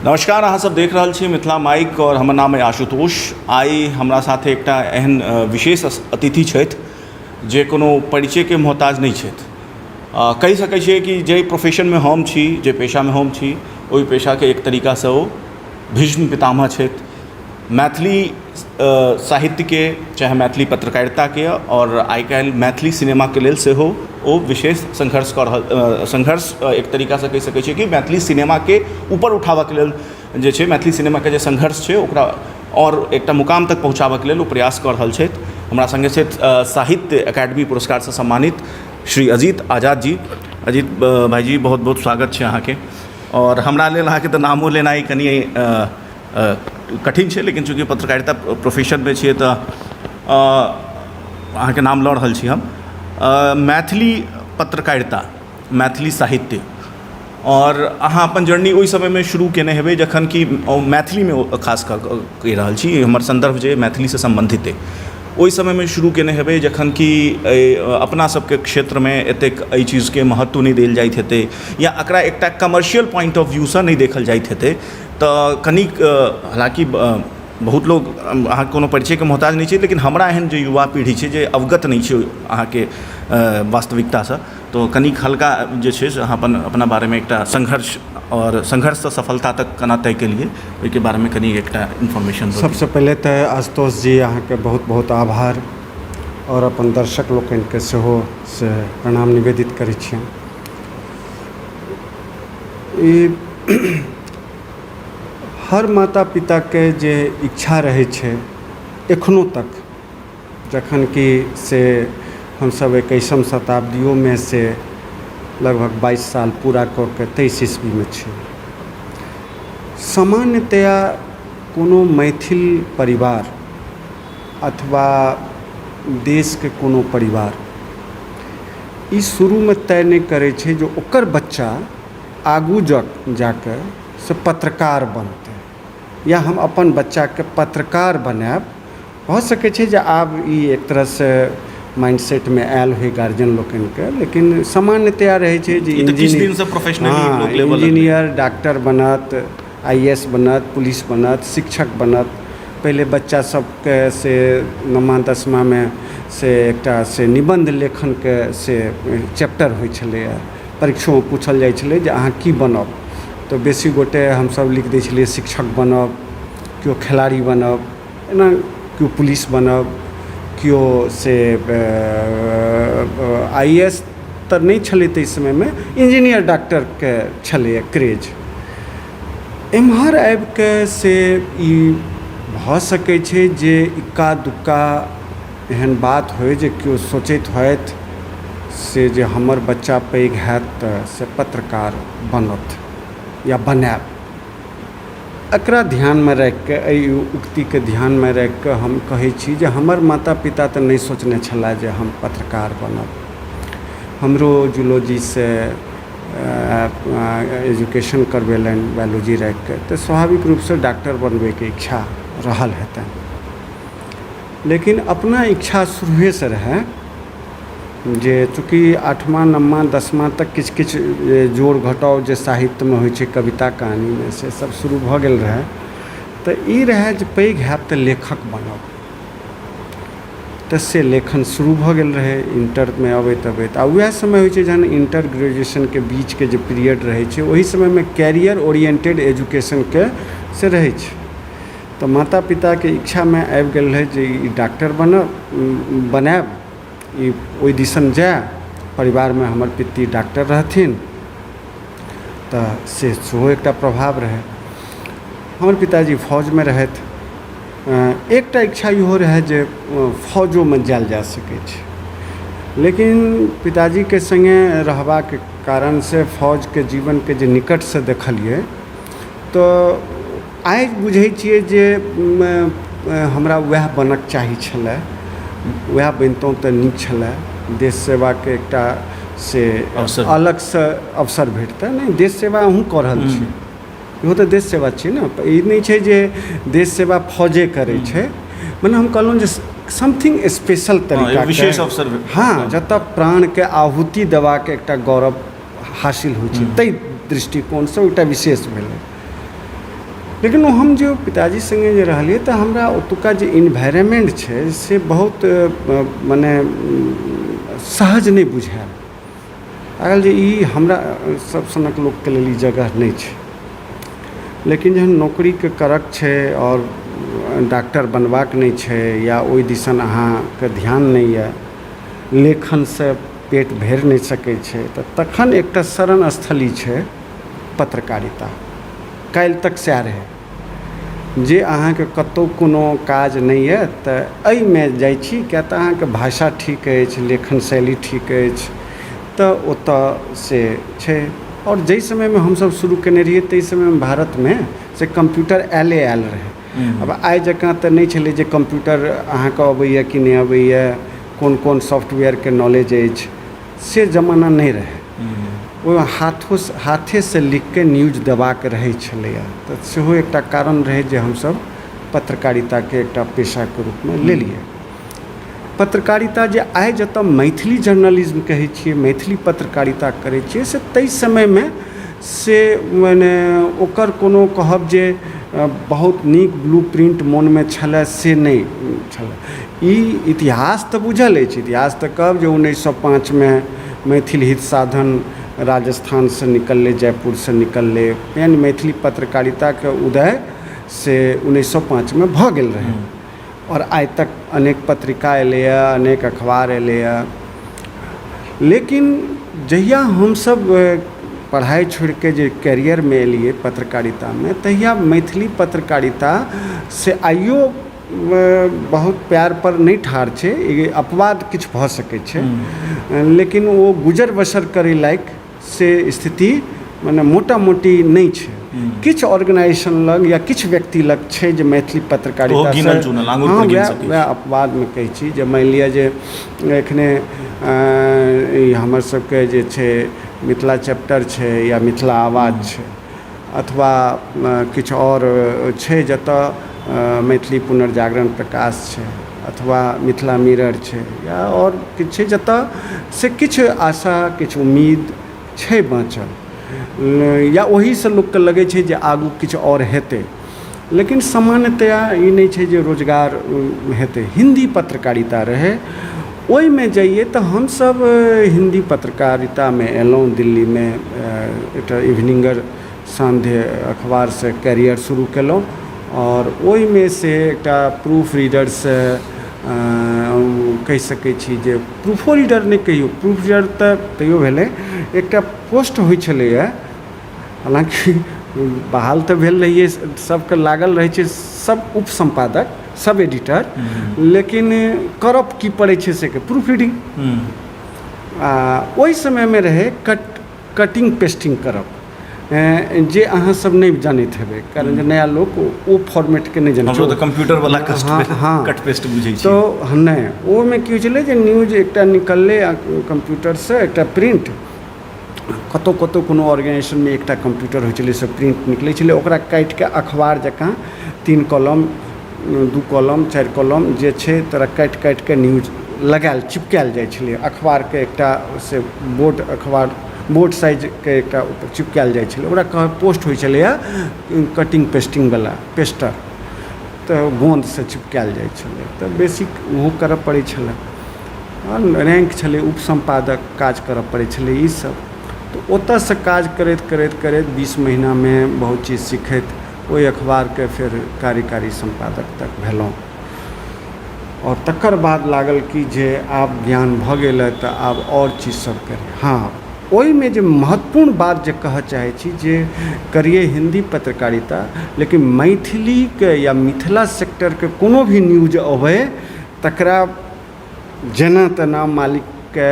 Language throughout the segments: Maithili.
नमस्कार, अहाँ सब देख रहल छी मिथिला माइक और हमर नाम है आशुतोष। आइ हमरा साथे एकटा एहन विशेष अतिथि छथि जे कोनो परिचयके मोहताज नहि छथि। कहि सकै छियै कि जाहि प्रोफेशनमे हम छी, जे पेशामे हम छी, ओहि पेशाके एक तरीकासँ ओ भीष्म पितामह छथि। मैथिली साहित्यके, चाहे मैथिली पत्रकारिताके आओर आइ काल्हि मैथिली सिनेमाके लेल सेहो ओ विशेष संघर्ष कऽ रहल, संघर्ष एक तरीकासँ कहि सकै छियै कि मैथिली सिनेमाके ऊपर उठाबऽके लेल जे छै, मैथिली सिनेमाके जे संघर्ष छै ओकरा आओर एकटा मुकाम तक पहुँचाबऽके लेल ओ प्रयास कऽ रहल छथि। हमरा सङ्गे छथि साहित्य अकादमी पुरस्कारसँ सम्मानित श्री अजीत आजाद जी। अजीत भाइजी, बहुत बहुत स्वागत छै अहाँके। आओर हमरा लेल अहाँके तऽ नामो लेनाइ कनि कठिन छै, लेकिन चूँकि पत्रकारिता प्रोफेशनमे छियै तऽ अहाँके नाम लऽ रहल छी हम। मैथिली पत्रकारिता, मैथिली साहित्य आओर अहाँ अपन जर्नी ओहि समयमे शुरू कयने हेबै जखन कि मैथिलीमे, खास कऽ कऽ कहि रहल छी, हमर सन्दर्भ जे मैथिलीसँ सम्बन्धित अइ, ओहि समयमे शुरू कयने हेबै जखन कि एहि अपना सबके क्षेत्रमे एतेक एहि चीजके महत्व नहि देल जाइत हेतै या एकरा एकटा कमर्शियल पॉइंट ऑफ व्यूसँ नहि देखल जाइत हेतै। तऽ कनिक हालाँकि बहुत लोक अहाँके कोनो परिचयके मोहताज नहि छै, लेकिन हमरा एहन जे युवा पीढ़ी छै जे अवगत नहि छै अहाँके वास्तविकतासँ, तऽ कनिक हल्का जे छै से अहाँ अपन अपना बारेमे एकटा संघर्ष आओर संघर्षसँ सफलता तक केना तय केलियै, ओहिके बारेमे कनि एकटा इन्फॉर्मेशन दऽ दिअ। सबसँ पहिले तऽ आशुतोष जी, अहाँके बहुत बहुत आभार आओर अपन दर्शक लोकनिके सेहो से प्रणाम निवेदित करै छियनि। ई हर माता पिताके जे इच्छा रहै छै एखनो तक, जखन कि से हमसभ एकैसम शताब्दियोमे से लगभग 22 साल पूरा कऽ के 23 ईस्वीमे छी। सामान्यतया कोनो मैथिल परिवार अथवा देशके कोनो परिवार ई शुरूमे तय नहि करै छै जे ओकर बच्चा आगू जाके से पत्रकार बनतै या हम अपन बच्चाके पत्रकार बनायब। भऽ सकै छै जे आब ई एक तरहसँ माइंड सेटमे आयल होइ गार्जियन लोकनिके, लेकिन सामान्यतया रहै छै जे ई तऽ किछु दिनसँ प्रोफेशनली लोक लेबऽ लगलै। इंजीनियर, डॉक्टर बनत, आइ ए एस बनत, पुलिस बनत, शिक्षक बनत। पहिले बच्चा सबके से नमा दसमामे से एकटा से निबन्ध लेखनके से चैप्टर होइ छलैए। परीक्षोमे पूछल जाइ छलै जे अहाँ की बनब, तऽ बेसी गोटे हमसब लिख दै छलियै शिक्षक बनब, केओ खेलाड़ी बनब, एना केओ पुलिस बनब, केओ से आइ ए एस तऽ नहि छलै ताहि समयमे, इंजीनियर डॉक्टरके छलैए क्रेज। एम्हर आबिके से ई भऽ सकै छै जे इक्का दुक्का एहन बात होइ जे केओ सोचैत होथि से जे हमर बच्चा पैघ हैत तऽ से पत्रकार बनत या बनायब। एकरा ध्यानमे राखिके, एहि उक्तिके ध्यानमे राखिके हम कहै छी जे हमर माता पिता तऽ नहि सोचने छलाह जे हम पत्रकार बनब। हमरो जूलॉजीसँ एजुकेशन करबेलनि बायोलॉजी राखिके, तऽ स्वाभाविक रूपसँ डॉक्टर बनबैके इच्छा रहल हेतनि, लेकिन अपना इच्छा शुरुएसँ रहए जे चूँकि आठमा नवमा दसमा तक किछु किछु जोड़ घटाव जे साहित्यमे होइ छै, कविता कहानीमे, से सब शुरू भऽ गेल रहए। तऽ ई रहए जे पैघ हैब तऽ लेखक बनब, तऽ से लेखन शुरू भऽ गेल रहै इण्टरमे अबैत अबैत। आ उएह समय होइ छै जहन इण्टर ग्रेजुएशनके बीचके जे पीरियड रहै छै, ओहि समयमे कैरियर ओरिएन्टेड एजुकेशनके से रहै छै। तऽ माता पिताके इच्छामे आबि गेल रहै जे ई डॉक्टर बनब बनायब, ई ओहि दिसन जाय। परिवारमे हमर पित्ती डॉक्टर रहथिन, तऽ से सेहो एकटा प्रभाव रहै। हमर पिताजी फौजमे रहथि। एकटा इच्छा इहो रहै जे फौजोमे जायल जा सकै छै, लेकिन पिताजीके सङ्गे रहबाक कारणसँ फौजके जीवनके जे निकटसँ देखलियै, तऽ आइ बुझै छियै जे हमरा वएह बनऽके चाही छलै, वएह बनितहुँ तऽ नीक छलै। देश सेवाके एकटा से अलगसँ अवसर भेटतै। नहि, देश सेवा अहूँ कऽ रहल छी, इहो तऽ देश सेवा छियै ने। ई नहि छै जे देश सेवा फौजे करै छै। मने हम कहलहुँ जे समथिंग स्पेशल तरीका, विशेष अवसर। हँ, जतऽ प्राणके आहुति देबाक एकटा गौरव हासिल होइ छै, ताहि दृष्टिकोणसँ एकटा विशेष भेलै। लेकिन ओ हम जे पिताजी सङ्गे जे रहलियै तऽ हमरा ओतुका जे इन्वायरमेन्ट छै से बहुत मने सहज नहि बुझायल। लागल जे ई हमरा सब सनक लोकके लेल ई जगह नहि छै। लेकिन जहन नौकरीके करक छै आओर डॉक्टर बनबाक नहि छै या ओहि दिसन अहाँके ध्यान नहि यऽ, लेखनसँ पेट भरि नहि सकै छै, तऽ तखन एकटा शरण स्थली छै पत्रकारिता। काल्हि तक सएह रहै जे अहाँके कतहु कोनो काज नहि यऽ तऽ एहिमे जाइ छी, किएक तऽ अहाँके भाषा ठीक अछि, लेखन शैली ठीक अछि, तऽ ओतऽ से छै। आओर जाहि समयमे हमसभ शुरू कयने रहियै ताहि समयमे भारतमे से कम्प्यूटर आयले आयल रहै। आब आइ जकाँ तऽ नहि छलै जे कम्प्यूटर अहाँके अबैए कि नहि अबैए, कोन कोन सॉफ्टवेयरके नॉलेज अछि, से जमाना नहि रहै। ओहिमे हाथोसँ हाथेसँ लिखिके न्यूज देबाक रहै छलैए, तऽ सेहो एकटा कारण रहै जे हमसभ पत्रकारिताके एकटा पेशाके रूपमे लेलियै। पत्रकारिता जे आइ जतऽ मैथिली जर्नलिज्म कहै छियै, मैथिली पत्रकारिता करै छियै, से ताहि समयमे से मने ओकर कोनो कहब जे बहुत नीक ब्लू प्रिन्ट मोनमे छलए से नहि छलए। ई इतिहास तऽ बुझल अछि, इतिहास तऽ कहब जे 1905मे मैथिल हित साधन राजस्थानसँ निकललै, जयपुरसँ निकललै, यानि मैथिली पत्रकारिताके उदय से 1905मे भऽ गेल रहै। आओर आइ तक अनेक पत्रिका एलैए, अनेक अखबार एलैए। लेकिन जहिया हमसभ पढ़ाइ छोड़िके जे कैरियरमे एलियै पत्रकारितामे, तहिया मैथिली पत्रकारिता से आइयो बहुत पयरपर नहि ठाढ़ छै। ई अपवाद किछु भऽ सकै छै, लेकिन ओ गुजर बसर करै लायक से स्थिति मने मोटा मोटी नहि छै। किछु ऑर्गेनाइजेशन लग या किछु व्यक्ति लग छै जे मैथिली पत्रकारिता गिनल चुनल आंगुर पर गिन वएह सकै वएह अपवादमे कहै छी जे मानि लिअ जे एखने ई हमर सबके जे छै मिथिला चैप्टर छै या मिथिला आवाज छै अथवा किछु आओर छै जतऽ मैथिली पुनर्जागरण प्रकाश छै अथवा मिथिला मिरर छै या आओर किछु छै जतऽ से किछु आशा किछु उम्मीद छै बाँचल, या ओहिसँ लोकके लगै छै जे आगू किछु आओर हेतै। लेकिन सामान्यतया ई नहि छै जे रोजगार हेतै। हिन्दी पत्रकारिता रहै, ओहिमे जइए तऽ हमसभ हिन्दी पत्रकारितामे एलहुँ। दिल्लीमे एकटा इवनिंगर सांध्य अखबारसँ कैरियर शुरू केलहुँ आओर ओहिमे से एकटा प्रूफ रीडरसँ कहि सकै छी जे प्रूफो रीडर नहि कहियौ, प्रूफ रीडर तऽ तैयो भेलै, एकटा पोस्ट होइ छलैए। हालाँकि बहाल तऽ भेल रहियै, सबके लागल रहै छै सब उप सम्पादक सब एडिटर, लेकिन करऽ की पड़ै छै से प्रूफ रीडिंग। आ ओहि समयमे रहै कटिंग पेस्टिंग करब, जे अहाँ सब नहि जानैत हेबै, कारण जे नया लोक ओ फॉर्मेटके नहि जनै छै। कंप्यूटर वाला कट पेस्ट बुझै छी तऽ नहि। ओहिमे की होइ छलै जे न्यूज एकटा निकललै कंप्यूटरसँ, एकटा प्रिंट कतहु कतहु कोनो ऑर्गेनाइजेशनमे एकटा कम्प्यूटर होइ छलै, से प्रिन्ट निकलै छलै, ओकरा काटिके अखबार जकाँ 3 कॉलम 2 कॉलम 4 कॉलम जे छै तोरा काटि काटिके न्यूज लगायल चिपकायल जाइ छलै अखबारके एकटा से बोर्ड, अखबार बोर्ड साइजके एकटा चिपकायल जाइ छलै। ओकरा कह पोस्ट होइ छलैए कटिंग पेस्टिंगवला पेस्टर, तऽ गोन्दसँ चिपकायल जाइ छलै, तऽ बेसी ओहो करऽ पड़ै छलै। रैंक छलै उप सम्पादक, काज करऽ पड़ै छलै ईसब। तऽ ओतऽसँ काज करैत करैत करैत 20 महीनामे बहुत चीज सिखैत ओहि अखबारके फेर कार्यकारी सम्पादक तक भेलहुँ। आओर तकर बाद लागल कि जे आब ज्ञान भऽ गेल हँ तऽ आब आओर चीज सब करी। हँ, ओहिमे जे महत्वपूर्ण बात जे कहऽ चाहै छी जे करियै हिन्दी पत्रकारिता, लेकिन मैथिलीके या मिथिला सेक्टरके कोनो भी न्यूज अबै तकरा जेना तेना मालिकके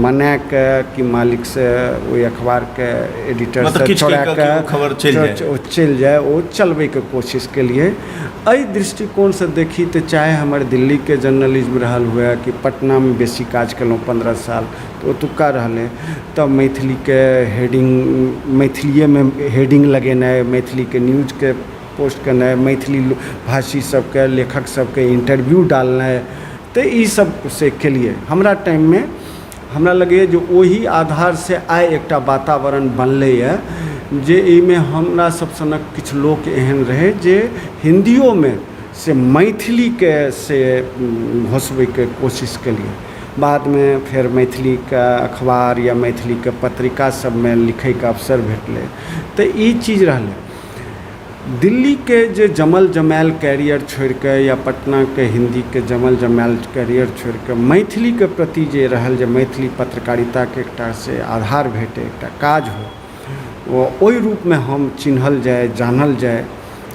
मनाके कि मालिकसँ ओहि अखबारके एडिटरसँ छोड़ाके खबर चलि जाय, ओ चलि जाय, ओ चलबैके कोशिश केलियै। एहि दृष्टिकोणसँ देखी तऽ चाहे हमर दिल्लीके जर्नलिज्म रहल हुए कि पटनामे बेसी काज केलहुँ 15 साल तऽ ओतुक्का रहलै, तऽ मैथिलीके हेडिंग मैथिलिएमे हेडिंग लगेनाइ, मैथिलीके न्यूजके पोस्ट केनाइ, मैथिली भाषी सबके लेखक सबके इंटरव्यू डालनाइ, तऽ ई सब से केलियै। हमरा टाइममे हमरा लगैए जे ओहि आधारसँ आइ एकटा वातावरण बनलैए जे एहिमे हमरा सब सनक किछु लोक एहन रहै जे हिन्दियोमे से मैथिलीके से घोसबैके कोशिश केलियै। बादमे फेर मैथिलीके अखबार या मैथिलीके पत्रिका सबमे लिखैके अवसर भेटलै, तऽ ई चीज रहलै। दिल्लीके जे जमल जमायल कैरियर छोड़िके या पटनाके हिन्दीके जमल जमायल कैरियर छोड़िके मैथिलीके प्रति जे रहल जे मैथिली पत्रकारिताके एकटा से आधार भेटै, एकटा काज होइ, ओहि रूपमे हम चिन्हल जाइ, जानल जाइ।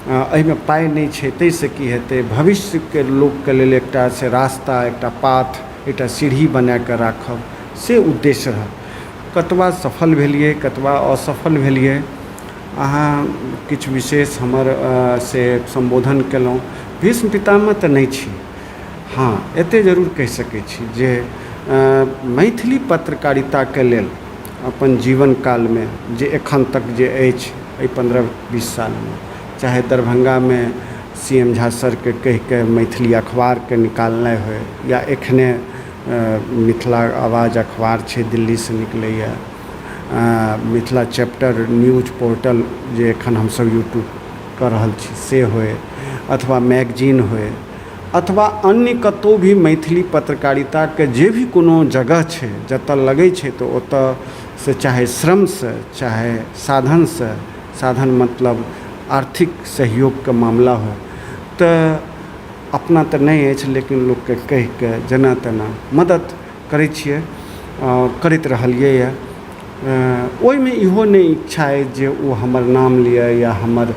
एहिमे पाइ नहि छै ताहिसँ की हेतै, भविष्यके लोकके लेल एकटा से रास्ता, एकटा पाथ, एकटा सीढ़ी बनाकऽ राखब, से उद्देश्य रहल। कतबा सफल भेलियै, कतबा असफल भेलियै, अहाँ किछु विशेष हमर से सम्बोधन केलहुँ। भीष्म पितामह तऽ नहि छी, हँ एतेक जरूर कहि सकै छी जे मैथिली पत्रकारिताके लेल अपन जीवन कालमे जे एखन तक जे अछि एहि 15-20 सालमे, चाहे दरभङ्गामे सी एम झा सरके कहिके मैथिली अखबारके निकालनाइ होइ या एखने मिथिला आवाज अखबार छै दिल्लीसँ निकलैए, मिथिला चैप्टर न्यूज पोर्टल जे एखन हमसब यूट्यूब कऽ रहल छी से होइ, अथवा मैगजीन होइ, अथवा अन्य कतहु भी मैथिली पत्रकारिताके जे भी कोनो जगह छै जतऽ लगै छै तऽ ओतऽ से चाहे श्रमसँ चाहे साधनसँ, साधन मतलब आर्थिक सहयोगके मामला होइ, तऽ अपना तऽ नहि अछि लेकिन लोकके कहिके जेना तेना मदति करै छियै आओर करैत रहलियै। ओहिमे इहो नहि इच्छा अछि जे ओ हमर नाम लिअ या हमर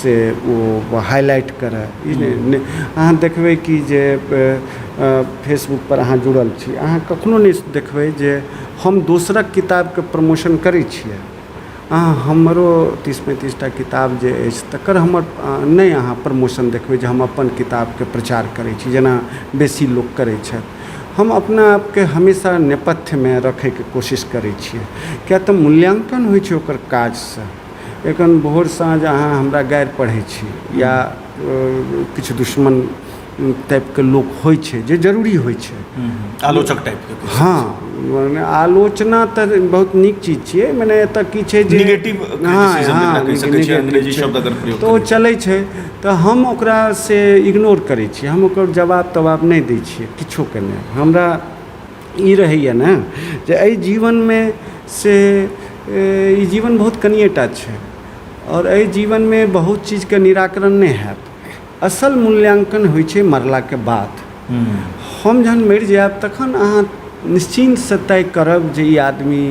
से ओ हाइलाइट करय, ई नहि। अहाँ देखबै कि जे फेसबुकपर अहाँ जुड़ल छी, अहाँ कखनो नहि देखबै जे हम दोसरक किताबके प्रमोशन करै छियै। अहाँ हमरो 30-35 टा किताब जे अछि तकर हमर नहि अहाँ प्रमोशन देखबै जे हम अपन किताबके प्रचार करै छी जेना बेसी लोक करै छथि। हम अपना आपके हमेशा नेपथ्यमे रखैके कोशिश करै छियै, किएक तऽ मूल्याङ्कन होइ छै ओकर काजसँ। एखन भोर साँझ अहाँ हमरा गारि पढ़ै छी या किछु दुश्मन टाइपके लोक होइ छै जे जरूरी होइ छै, आलोचक टाइपके। हँ, मने आलोचना तऽ बहुत नीक चीज छियै, मने एतऽ की छै जे निगेटिव शब्द अगर प्रयोग तऽ ओ चलै छै, तऽ हम ओकरा से इग्नोर करै छियै, हम ओकर जवाब तवाब नहि दै छियै किछोके नहि। हमरा ई रहैए ने जे एहि जीवनमे से ई जीवन बहुत कनिए टा छै आओर एहि जीवनमे बहुत चीजके निराकरण नहि हैत। असल मूल्याङ्कन होइ छै मरलाके बाद। हम जहन मरि जायब तखन अहाँ निश्चिन्तसँ तय करब जे ई आदमी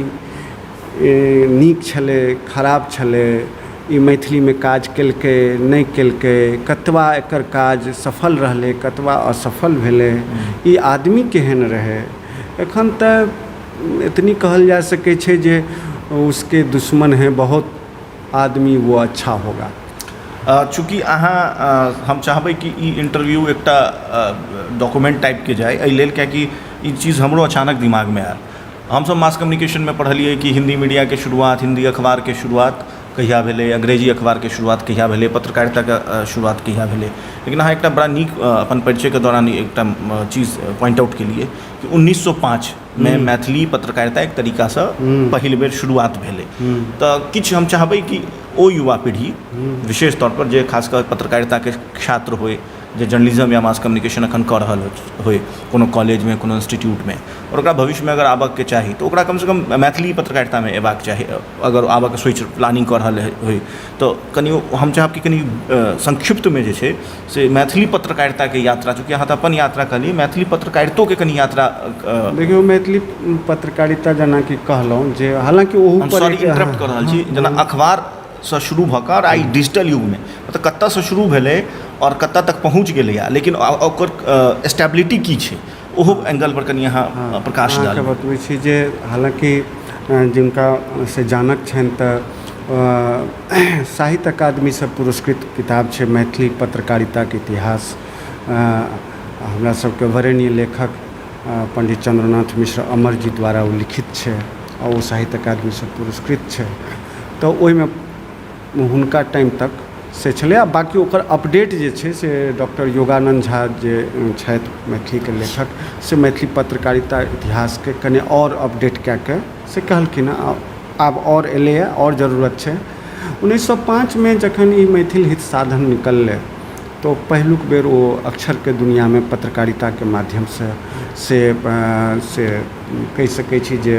नीक छलै, खराब छलै, ई मैथिलीमे काज केलकै, नहि केलकै, कतबा एकर काज सफल रहलै, कतबा असफल भेलै, ई आदमी केहन रहै। एखन तऽ एतनी कहल जा सकै छै जे उसके दुश्मन हैं बहुत आदमी, वो अच्छा होगा। चूँकि अहाँ, हम चाहबै कि ई इंटरव्यू एकटा डॉक्यूमेंट टाइपके जाय, एहि लेल कियाकि ई चीज हमरो अचानक दिमागमे आयल। हमसब मास कम्युनिकेशनमे पढ़लियै कि हिन्दी मीडियाके शुरुआत, हिन्दी अखबारके शुरुआत कहिया भेलै, अंग्रेजी अखबारके शुरुआत कहिया भेलै, पत्रकारिताके शुरुआत कहिया भेलै। लेकिन अहाँ एकटा बड़ा नीक अपन परिचयके दौरान एकटा चीज पॉइंट आउट केलियै कि 1905मे मैथिली पत्रकारिता एक तरीकासँ पहिल बेर शुरुआत भेलै। तऽ किछु हम चाहबै कि ओ युवा पीढ़ी विशेष तौरपर जे खास कऽ पत्रकारिताके छात्र होइ, जे जर्नलिज्म या मास कम्युनिकेशन एखन कऽ रहल होइ कोनो कॉलेजमे, कोनो इंस्टीट्यूटमे, आओर ओकरा भविष्यमे अगर आबऽके चाही तऽ ओकरा कमसँ कम मैथिली पत्रकारितामे अयबाक चाही। अगर आबऽके सोचि प्लानिंग कऽ रहल होइ तऽ कनि हम चाहब कि कनि संक्षिप्तमे जे छै से मैथिली पत्रकारिताके यात्रा, चूँकि अहाँ तऽ अपन यात्रा कहलियै, मैथिली पत्रकारितोके कनि यात्रा। देखियौ, मैथिली पत्रकारिता जेनाकि कहलहुँ जे हालाँकि ओहू पर सॉरी इंटरप्ट कऽ रहल छी, जेना अखबारसँ शुरू भऽ कऽ आइ डिजिटल युगमे मतलब कतऽसँ शुरू भेलै आओर कतऽ तक पहुँच गेलैए, लेकिन ओकर स्टेबिलिटी की छै, ओहो एंगलपर कनि अहाँ प्रकाश अहाँके डालू। बतबै छी जे हालाँकि जिनका से जानक छनि तऽ साहित्य अकादमीसँ पुरस्कृत किताब छै मैथिली पत्रकारिताके इतिहास। हमरा सबके वरेण्य लेखक पण्डित चन्द्रनाथ मिश्र अमर जी द्वारा ओ लिखित छै आ ओ साहित्य अकादमीसँ पुरस्कृत छै। तऽ ओहिमे हुनका टाइम तक से छलै आ बाँकी ओकर अपडेट जे छै से डॉक्टर योगानन्द झा जे छथि मैथिलीके लेखक, से मैथिली पत्रकारिता इतिहासके कनि आओर अपडेट कए कऽ से कहलखिन हँ। आब आओर एलैए, आओर जरूरत छै। 1905मे जखन ई मैथिल हित साधन निकललै तऽ पहिलुक बेर ओ अक्षरके दुनिआँमे पत्रकारिताके माध्यमसँ से से कहि सकै छी जे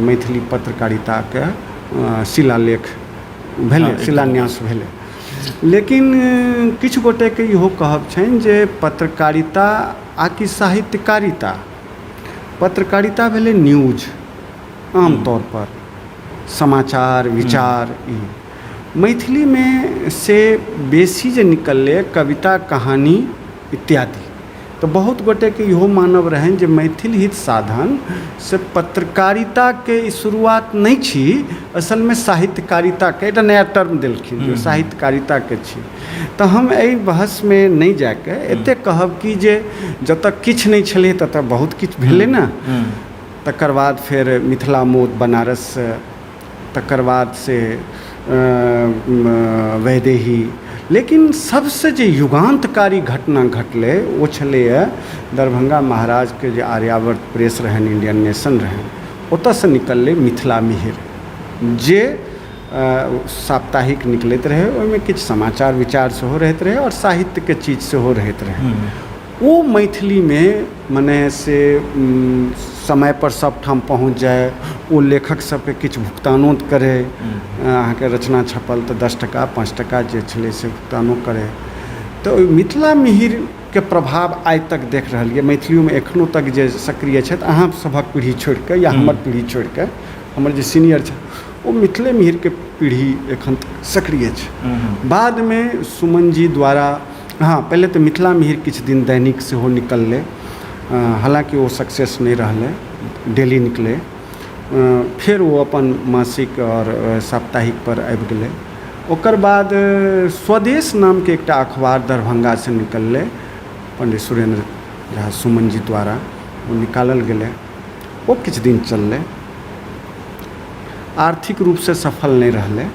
मैथिली पत्रकारिताके शिलालेख भेलै, शिलान्यास भेलै। लेकिन किछु गोटेके इहो कहब छनि जे पत्रकारिता आ कि साहित्यकारिता, पत्रकारिता भेलै न्यूज आमतौरपर समाचार विचार, ई मैथिलीमे से बेसी जे निकललै कविता कहानी इत्यादि। तऽ बहुत गोटेके इहो मानब रहनि जे मैथिल हित साधन से पत्रकारिताके ई शुरुआत नहि छी, असलमे साहित्यकारिताके एकटा नया टर्म देलखिन जे साहित्यकारिताके छी। तऽ हम एहि बहसमे नहि जाके एतेक कहब कि जे जतऽ किछु नहि छलै ततऽ बहुत किछु भेलै ने। तकर बाद फेर मिथिला मोद बनारससँ, तकर बाद से वैदेही। लेकिन सबसँ जे युगान्तकारी घटना घटलै ओ छलैए दरभङ्गा महाराजके जे आर्यावर्त प्रेस रहनि, इण्डियन नेशन रहनि, ओतऽसँ निकललै मिथिला मिहिर, जे साप्ताहिक निकलैत रहै। ओहिमे किछु समाचार विचार सेहो रहैत रहै आओर साहित्यके चीज सेहो रहैत रहै। ओ मैथिलीमे मने से समयपर सभठाम पहुँच जाय, ओ लेखक सभके किछु भुगतानो करै। अहाँके रचना छपल तऽ 10 टका 5 टका जे छलै से भुगतानो करै। तऽ ओहि मिथिला मिहिरके प्रभाव आइ तक देख रहलियै मैथिलियोमे एखनो तक जे सक्रिय छथि, अहाँ सभक पीढ़ी छोड़िकऽ या हमर पीढ़ी छोड़िकऽ हमर जे सीनियर छथि ओ मिथिले मिहिरके पीढ़ी एखन तक सक्रिय छै। बादमे सुमन जी द्वारा, हँ पहिले तऽ मिथिला मिहिर किछु दिन दैनिक सेहो निकललै, हालाँकि ओ सक्सेस नहि रहलै, डेली निकलै। फेर ओ अपन मासिक आओर साप्ताहिकपर आबि गेलै। ओकर बाद स्वदेश नामके एकटा अखबार दरभङ्गासँ निकललै, पण्डित सुरेन्द्र झा सुमन जी द्वारा ओ निकालल गेलै। ओ किछु दिन चललै, आर्थिक रूपसँ सफल नहि रहलै।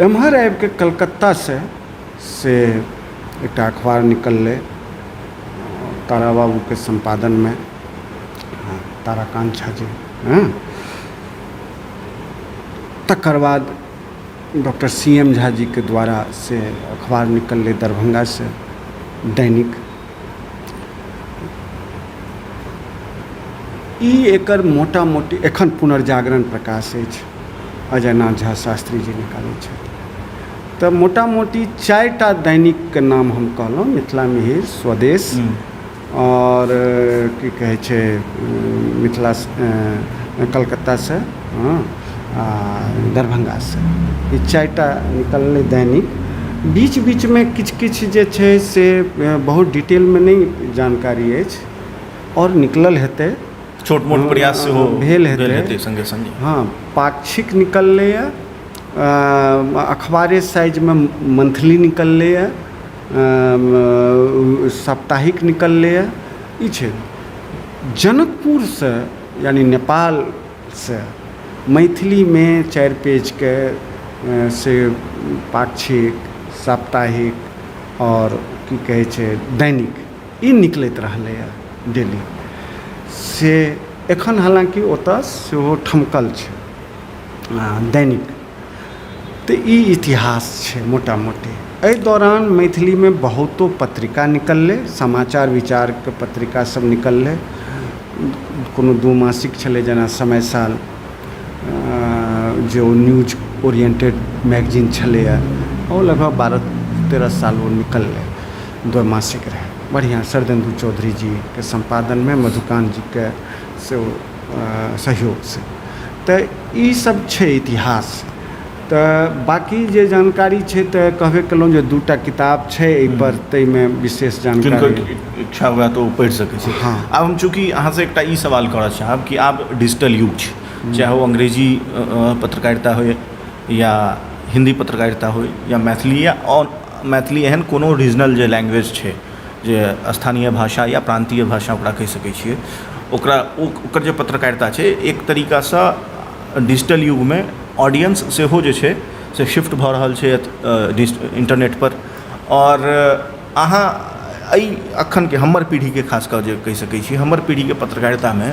एम्हर आबिके कलकत्तासँ से एकटा अखबार निकललै तारा बाबूके सम्पादनमे, ताराकान्त झा जी। हँ, तकर बाद डॉक्टर सी एम झा जीके द्वारा से अखबार निकललै दरभङ्गासँ दैनिक। ई एकर मोटा मोटी एखन पुनर्जागरण प्रकाश अछि, अजयनाथ झा शास्त्री जी निकालै छथि। तऽ मोटा मोटी 4टा दैनिकके नाम हम कहलहुँ, मिथिला मिहिर, स्वदेश आओर की कहै छै मिथिला कलकत्तासँ, हँ, आ दरभङ्गासँ, ई 4टा निकललै दैनिक। बीच बीचमे किछु किछु जे छै से बहुत डिटेलमे नहि जानकारी अछि, आओर निकलल हेतै, छोट मोट प्रयास सेहो भेल हेतै सङ्गे सङ्गे। हँ, पाक्षिक निकललैए, अखबारे साइजमे मंथली निकललैए, साप्ताहिक निकललैए। ई छै जनकपुरसँ यानि नेपालसँ मैथिलीमे 4 पेजके से पाक्षिक, साप्ताहिक आओर की कहै छै दैनिक, ई निकलैत रहलैए डेली। से एखन हालाँकि ओतऽ सेहो ठमकल छै दैनिक। तऽ ई इतिहास छै मोटा मोटी। एहि दौरान मैथिलीमे बहुतो पत्रिका निकललै, समाचार विचारके पत्रिका सब निकललै। कोनो 2 मासिक छलै जेना समय साल, जे ओ न्यूज ओरिएन्टेड मैगजीन छलैए, ओ लगभग 12-13 साल ओ निकललै, द्वैमासिक रहै, बढ़िआँ। शरदेन्दु चौधरी जीके सम्पादनमे, मधुकान्त जीके सेहो सहयोगसँ। तऽ ई सब छै इतिहास। तऽ बाँकी जे जानकारी छै तऽ कहबे केलहुँ जे 2टा किताब छै एहिपर, ताहिमे विशेष जानकारी। इच्छा हुए तऽ ओ पढ़ि सकै छै। हँ। आब हम चूँकि अहाँसँ एकटा ई सवाल करऽ चाहब कि आब डिजिटल युग छै, चाहे ओ अंग्रेजी पत्रकारिता होइ या हिन्दी पत्रकारिता होइ या मैथिली या आओर मैथिली एहन कोनो रीजनल जे लैंग्वेज छै, जे स्थानीय भाषा या प्रान्तीय भाषा ओकरा कहि सकै छियै, ओकरा ओकर जे पत्रकारिता छै एक तरीकासँ डिजिटल युगमे ऑडियंस सेहो जे छै से शिफ्ट भऽ रहल छै इन्टरनेटपर। आओर अहाँ एहि अखनके हमर पीढ़ीके खास कऽ जे कहि सकै छी हमर पीढ़ीके पत्रकारितामे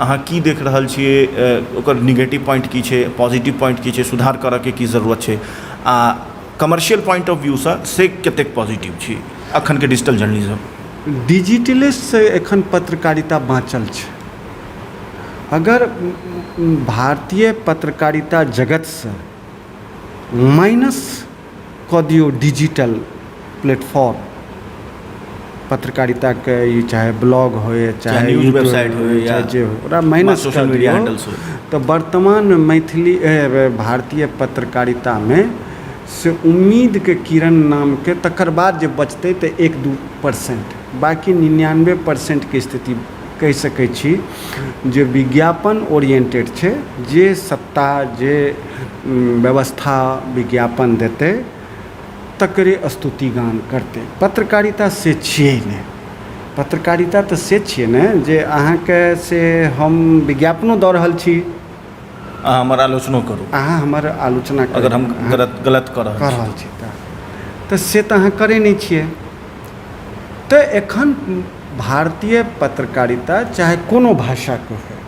अहाँ की देख रहल छियै, ओकर निगेटिव पॉइंट की छै, पॉजिटिव पॉइंट की छै, सुधार करऽके की जरूरत छै, आ कमर्शियल पॉइंट ऑफ व्यू सँ से कतेक पॉजिटिव छै अखनके डिजिटल जर्नलिज्म? डिजिटलिस्टसँ एखन पत्रकारिता बाँचल छै। अगर भारतीय पत्रकारिता जगतसँ माइनस कऽ दियौ डिजिटल प्लेटफॉर्म पत्रकारिताके, ई चाहे ब्लॉग होइ, चाहे न्यूज वेबसाइट होइ, चाहे जे होइ, ओकरा माइनस सोशल मीडिया हैंडल्स होइ, तऽ वर्तमान मैथिली भारतीय पत्रकारितामे से उम्मीदके किरण नामके तकर बाद जे बचतै तऽ 1-2%, बाँकी 99%के स्थिति कहि सकै छी जे विज्ञापन ओरिएन्टेड छै। जे सत्ता, जे व्यवस्था विज्ञापन देतै, तकरे स्तुति गान करतै। पत्रकारिता से छियै नहि। पत्रकारिता तऽ से छियै ने जे अहाँके से हम विज्ञापनो दऽ रहल छी, अहाँ हमर आलोचनो करू, अहाँ हमर आलोचना करू अगर हम गलत गलत कऽ रहल छी। तऽ से तऽ अहाँ करै नहि छियै। तऽ एखन भारतीय पत्रकारिता, चाहे कोनो भाषाके होइ,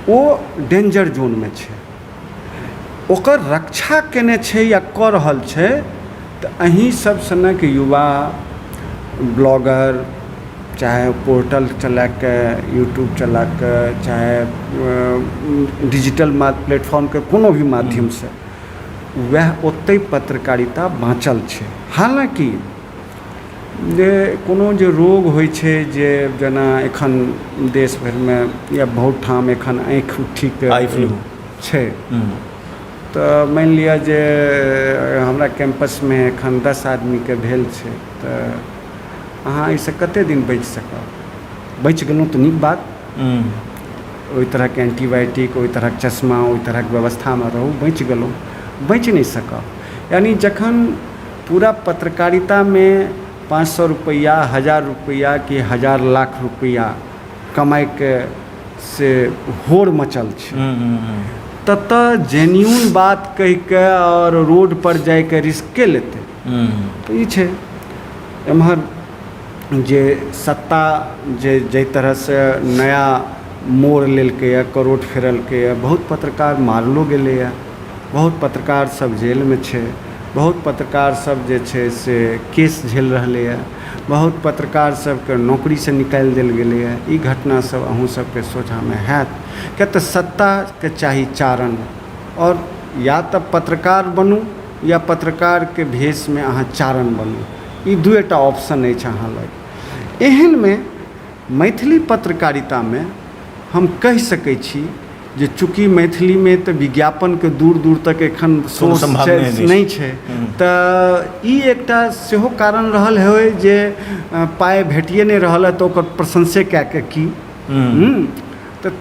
ओ डेंजर जोनमे छै। ओकर रक्षा केने छै या कऽ रहल छै तऽ अहीं सब सनक युवा ब्लॉगर, चाहे पोर्टल चलाके, यूट्यूब चलाके, चाहे डिजिटल प्लेटफॉर्मके कोनो भी माध्यमसँ, वएह ओतहि पत्रकारिता बाँचल छै। हालाँकि जे कोनो जे रोग होइ छै, जे जेना एखन देश भरिमे या बहुत ठाम एखन आँखि उठीके आई फ्लू छै, तऽ मानि लिअ जे हमरा कैम्पसमे एखन 10 आदमीके भेल छै, तऽ अहाँ एहिसँ कतेक दिन बचि सकब? बचि गेलहुँ तऽ नीक बात। ओहि तरहके एन्टीबायोटिक, ओहि तरहक चश्मा, ओहि तरहक व्यवस्थामे रहू, बचि गेलहुँ। बचि नहि सकब। यानि जखन पूरा पत्रकारितामे 500 रुपैआ, 1000 रुपैआ कि हजार लाख रुपैआ कमाइके से होड़ मचल छै, ततऽ जेन्यून बात कहिके आओर रोडपर जाइके रिस्क के लेतै? तऽ ई छै। एम्हर जे सत्ता जे जाहि तरहसँ नया मोड़ लेलकैए, करोट फेरलकैए, बहुत पत्रकार मारलो गेलैए, बहुत पत्रकार सब जेलमे छै, बहुत पत्रकार सब जे छै से केस झेल रहलैए, बहुत पत्रकार सबके नौकरीसँ निकालि देल गेलैए। ई घटना सब अहूँ सबके सोझाँमे हैत, किएक तऽ सत्ताके चाही चारण, आओर या तऽ पत्रकार बनू या पत्रकारके भेषमे अहाँ चारण बनू, ई दुएटा ऑप्शन अछि अहाँ लग। एहनमे मैथिली पत्रकारितामे हम कहि सकै छी जे चूँकि मैथिलीमे तऽ विज्ञापनके दूर दूर तक एखन सोर्स नहि छै, तऽ ई एकटा सेहो कारण रहल होइ जे पाइ भेटिए नहि रहल हँ तऽ ओकर प्रशंसे कए कऽ की। तऽ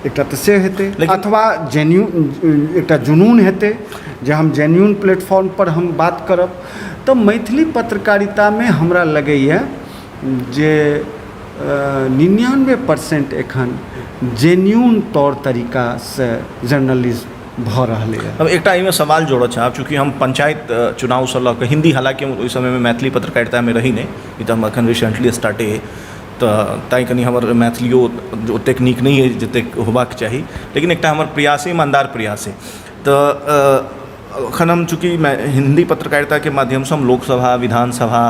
एकटा तऽ से हेतै, अथवा जेन्यू एकटा जुनून हेतै जे हम जेन्यून प्लेटफॉर्मपर हम बात करब। तऽ मैथिली पत्रकारितामे हमरा लगैए जे 99% एखन जेन्यून तौर तरीकासँ जर्नलिज्म भऽ रहलैए। हम एकटा एहिमे सवाल जोड़ऽ चाहब। चूँकि हम पंचायत चुनावसँ लऽ कऽ हिन्दी, हालाँकि हम ओहि समयमे मैथिली पत्रकारितामे रही नहि, ई तऽ हम एखन रिसेंटली स्टार्टे, तऽ तैँ कनि हमर मैथिलियो ओतेक नीक नहि अछि जतेक होबाक चाही, लेकिन एकटा हमर प्रयास अइ, ईमानदार प्रयास अइ। तऽ एखन हम चूँकि हिन्दी पत्रकारिताके माध्यमसँ हम लोकसभा, विधानसभा,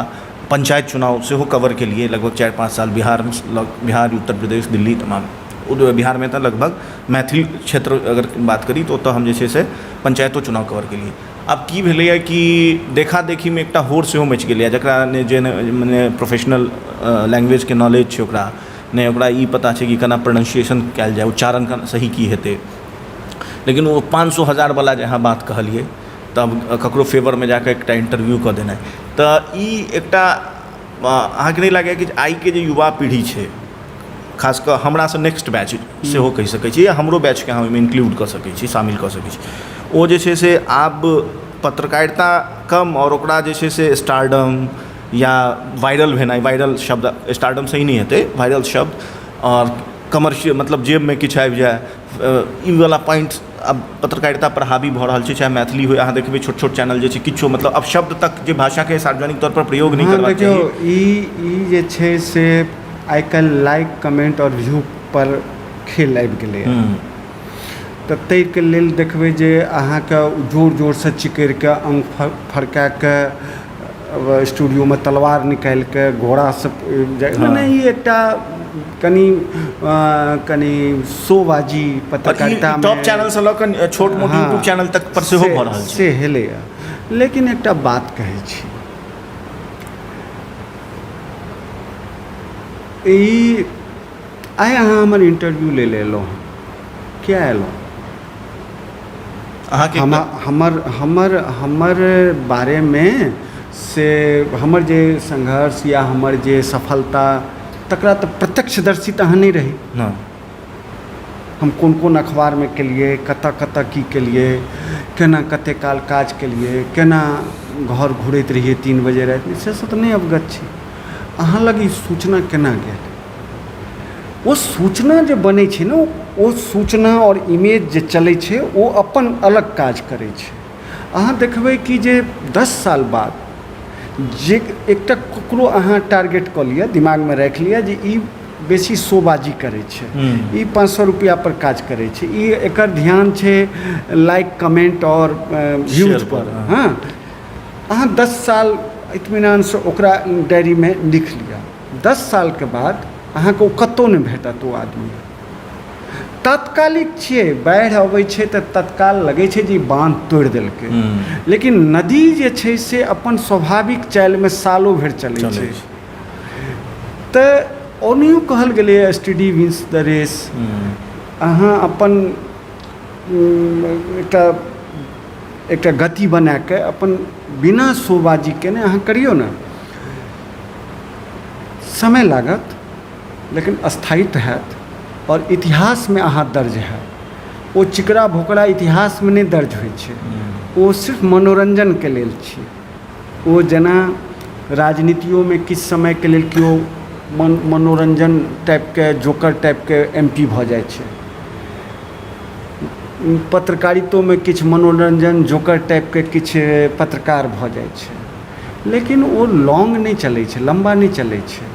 पंचायत चुनाव सेहो कवर केलियै लगभग 4-5 साल बिहार, बिहार, उत्तर प्रदेश, दिल्ली, तमाम। बिहारमे तऽ लगभग मैथिल क्षेत्र अगर बात करी तऽ ओतऽ हम जे छै से पंचायतो चुनाव कवर केलियै। आब की भेलैए कि देखा देखीमे एकटा होड़ सेहो मचि गेलैए, जकरा नहि जे मने प्रोफेशनल लैंग्वेजके नॉलेज छै, ओकरा नहि ओकरा ई पता छै कि केना प्रोनाउंसिएशन कयल जाय, उच्चारण सही की हेतै, लेकिन ओ 500 हजारवला जे अहाँ बात कहलियै, तब ककरो फेवरमे जाकऽ एकटा इंटरव्यू कऽ देनाइ, तऽ ई एकटा अहाँके नहि लागैए कि आइके जे युवा पीढ़ी छै, खास कऽ हमरासँ नेक्स्ट बैच सेहो कहि सकै छी या हमरो बैचके अहाँ ओहिमे इन्क्लूड कऽ सकै छी, शामिल कऽ सकै छी, ओ जे छै से आब पत्रकारिता कम आओर ओकरा जे छै से स्टारडम या वायरल भेनाइ, वायरल शब्द, स्टारडम सही नहि हेतै, वायरल शब्द आओर कमर्शियल, मतलब जेबमे किछु आबि जाय, ई वला पॉइंट आब पत्रकारिता पर हावी भऽ रहल छै, चाहे मैथिली होइ। अहाँ देखबै छोट छोट चैनल जे छै, किछो मतलब अपशब्द तक जे भाषाके सार्वजनिक तौर पर प्रयोग नहि करबाक चाही। देखियौ, ई जे छै से आइ काल्हि लाइक कमेन्ट आओर व्यू पर खेल आबि गेलैए। तऽ ताहिके लेल देखबै जे अहाँके जोर जोरसँ चिकरिके अङ्ग फड़काए कऽ स्टूडियोमे तलवार निकालिके घोड़ासँ मने ई एकटा कनि कनि शोबाजी पत्रकारितामे टॉप चैनलसँ लऽ कऽ छोट मोट यूट्यूब चैनल तक पर सेहो भऽ रहल छै। से भेलैए, लेकिन एकटा बात कहै छी, ई आइ अहाँ हमर इंटरव्यू लै लए एलहुँ हँ, किया एलहुँ? अहाँके हमर हमर हमर बारेमे से हमर जे संघर्ष या हमर जे सफलता तकरा तऽ प्रत्यक्षदर्शी तऽ अहाँ नहि रही। हम कोन कोन अखबारमे केलियै, कतऽ कतऽ की केलियै, केना कते काल काज केलियै, केना घर घुरैत रहियै 3 बजे रातिमे, से सब तऽ नहि अवगत छी। अहाँ लग ई सूचना केना गेल? ओ सूचना जे बनै छै ने, ओ सूचना आओर इमेज जे चलै छै ओ अपन अलग काज करै छै। अहाँ देखबै कि जे 10 साल बाद जे एकटा ककरो अहाँ टारगेट कऽ लिअ, दिमागमे राखि लिअ जे ई बेसी शोबाजी करै छै, ई 500 रुपैआपर काज करै छै, ई एकर ध्यान छै लाइक कमेन्ट आओर व्यूज पर। हँ, अहाँ 10 साल इत्मीनानसँ ओकरा डायरीमे लिख लिअ, 10 सालके बाद अहाँके ओ कतहु नहि भेटत। ओ आदमी तात्कालिक छियै, बाढ़ि अबै छै तऽ तत्काल लगै छै जे ई बान्ह तोड़ि देलकै, लेकिन नदी जे छै से अपन स्वाभाविक चालिमे सालो भरि चलै छै। तऽ ओनाहियो कहल गेलैए स्टडी विन्स द रेस। अहाँ अपन एकटा एकटा गति बनाकऽ अपन बिना शोबाजी केने अहाँ करियौ ने, समय लागत लेकिन स्थायित्व हैत आओर इतिहासमे अहाँ दर्ज हैब। ओ चिकरा भोकरा इतिहासमे नहि दर्ज होइ छै, ओ सिर्फ मनोरञ्जनके लेल छियै। ओ जेना राजनीतियोमे किछु समयके लेल केओ मनोरञ्जन टाइपके जोकर टाइपके एम पी भऽ जाइ छै, पत्रकारितोमे किछु मनोरञ्जन जोकर टाइपके किछु पत्रकार भऽ जाइ छै, लेकिन ओ लॉन्ग नहि चलै छै, लम्बा नहि चलै छै।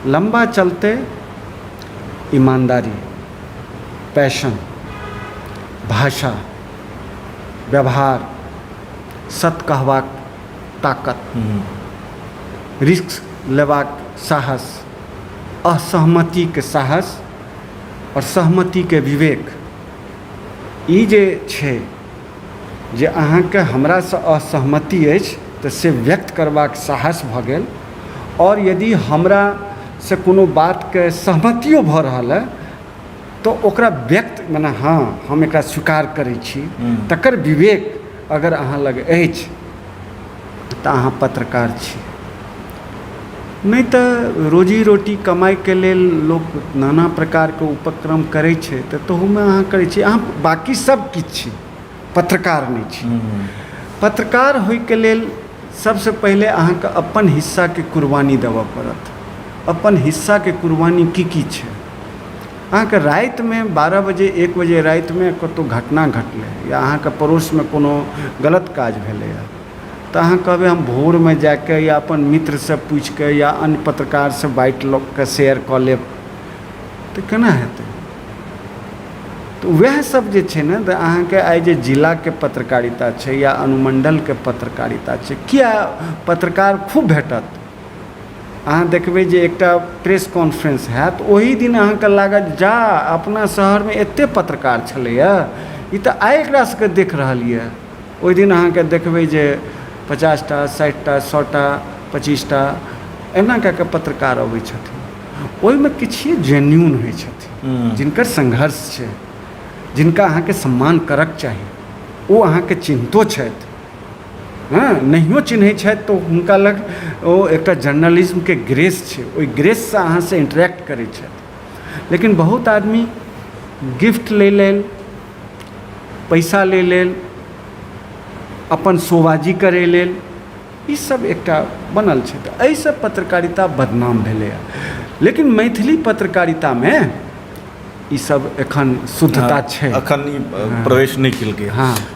लम्बा चलतै ईमानदारी, पैशन, भाषा, व्यवहार, सत कहबाक ताकत, रिस्क लेबाक साहस, असहमतिके साहस आओर सहमतिके विवेक। ई जे छै जे अहाँके हमरासँ असहमति अछि तऽ से व्यक्त करबाक साहस भऽ गेल, आओर यदि हमरासँ कोनो बातके सहमतियो भऽ रहल अइ तऽ ओकरा व्यक्त मने हँ हम एकरा स्वीकार करै छी, तकर विवेक अगर अहाँ लग अछि तऽ अहाँ पत्रकार छी। नहि तऽ रोजी रोटी कमाइके लेल लोक नाना प्रकारके उपक्रम करै छै, तऽ तहूमे अहाँ करै छी, अहाँ बाँकी सब किछु छी, पत्रकार नहि छी। पत्रकार होइके लेल सबसँ पहिले अहाँके अपन हिस्साके कुर्बानी देबऽ पड़त। अपन हिस्साके कुर्बानी की की छै? अहाँके रातिमे 12 बजे 1 बजे रातिमे कतहु घटना घटलै या अहाँके पड़ोसमे कोनो गलत काज भेलैए तऽ अहाँ कहबै हम भोरमे जाके या अपन मित्रसँ पूछिके या अन्य पत्रकारसँ बाइट लऽ कऽ शेयर कऽ लेब, तऽ केना हेतै? तऽ वएह सब जे छै ने, तऽ अहाँके आइ जे जिलाके पत्रकारिता छै या अनुमण्डलके पत्रकारिता छै, किया पत्रकार खूब भेटत? अहाँ देखबै जे एकटा प्रेस कॉन्फ्रेंस हैत ओहि दिन अहाँके लागत जा अपना शहरमे एतेक पत्रकार छलैए, ई तऽ आइ एकरा सबके देख रहल यऽ। ओहि दिन अहाँके देखबै जे 50टा 60टा 100टा 25टा एना कए कऽ पत्रकार अबै छथिन। ओहिमे किछु जेन्यून होइ छथिन, जिनकर संघर्ष छै, जिनका अहाँके सम्मान करक चाही, ओ अहाँके चिन्हतो छथि, हँ नहियो चिन्है छथि तऽ हुनका लग ओ एकटा जर्नलिज्मके ग्रेस छै, ओहि ग्रेससँ अहाँसँ इंटरेक्ट करै छथि। लेकिन बहुत आदमी गिफ्ट लै लेल, पैसा लै लेल, अपन शोबाजी करै लेल, ई सब एकटा बनल छै। तऽ एहिसँ पत्रकारिता बदनाम भेलैए। लेकिन मैथिली पत्रकारितामे ई सब एखन शुद्धता छै, एखन ई प्रवेश नहि केलकै।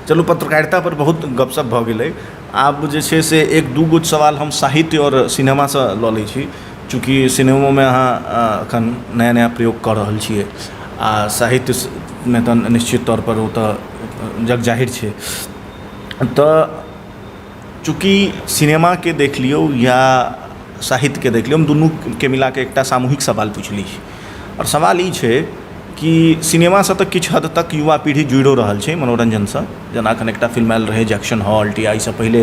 चलू, पत्रकारिता पर बहुत गपशप भऽ गेलै। आब जे छै से 1-2 गो सवाल हम साहित्य आओर सिनेमासँ लऽ लै छी। चूँकि सिनेमोमे अहाँ एखन नया नया प्रयोग कऽ रहल छियै आ साहित्यमे तऽ निश्चित तौरपर ओ तऽ जग जाहिर छै। तऽ चूँकि सिनेमाके देख लियौ या साहित्यके देख लियौ, हम दुनूके मिलाके एकटा सामूहिक सवाल पूछि लै छी आओर सवाल ई छै कि सिनेमासँ तऽ किछु हद तक युवा पीढ़ी जुड़िओ रहल छै मनोरञ्जनसँ। जेना एखन एकटा फिल्म आयल रहै जैक्सन हॉल, या एहिसँ पहिले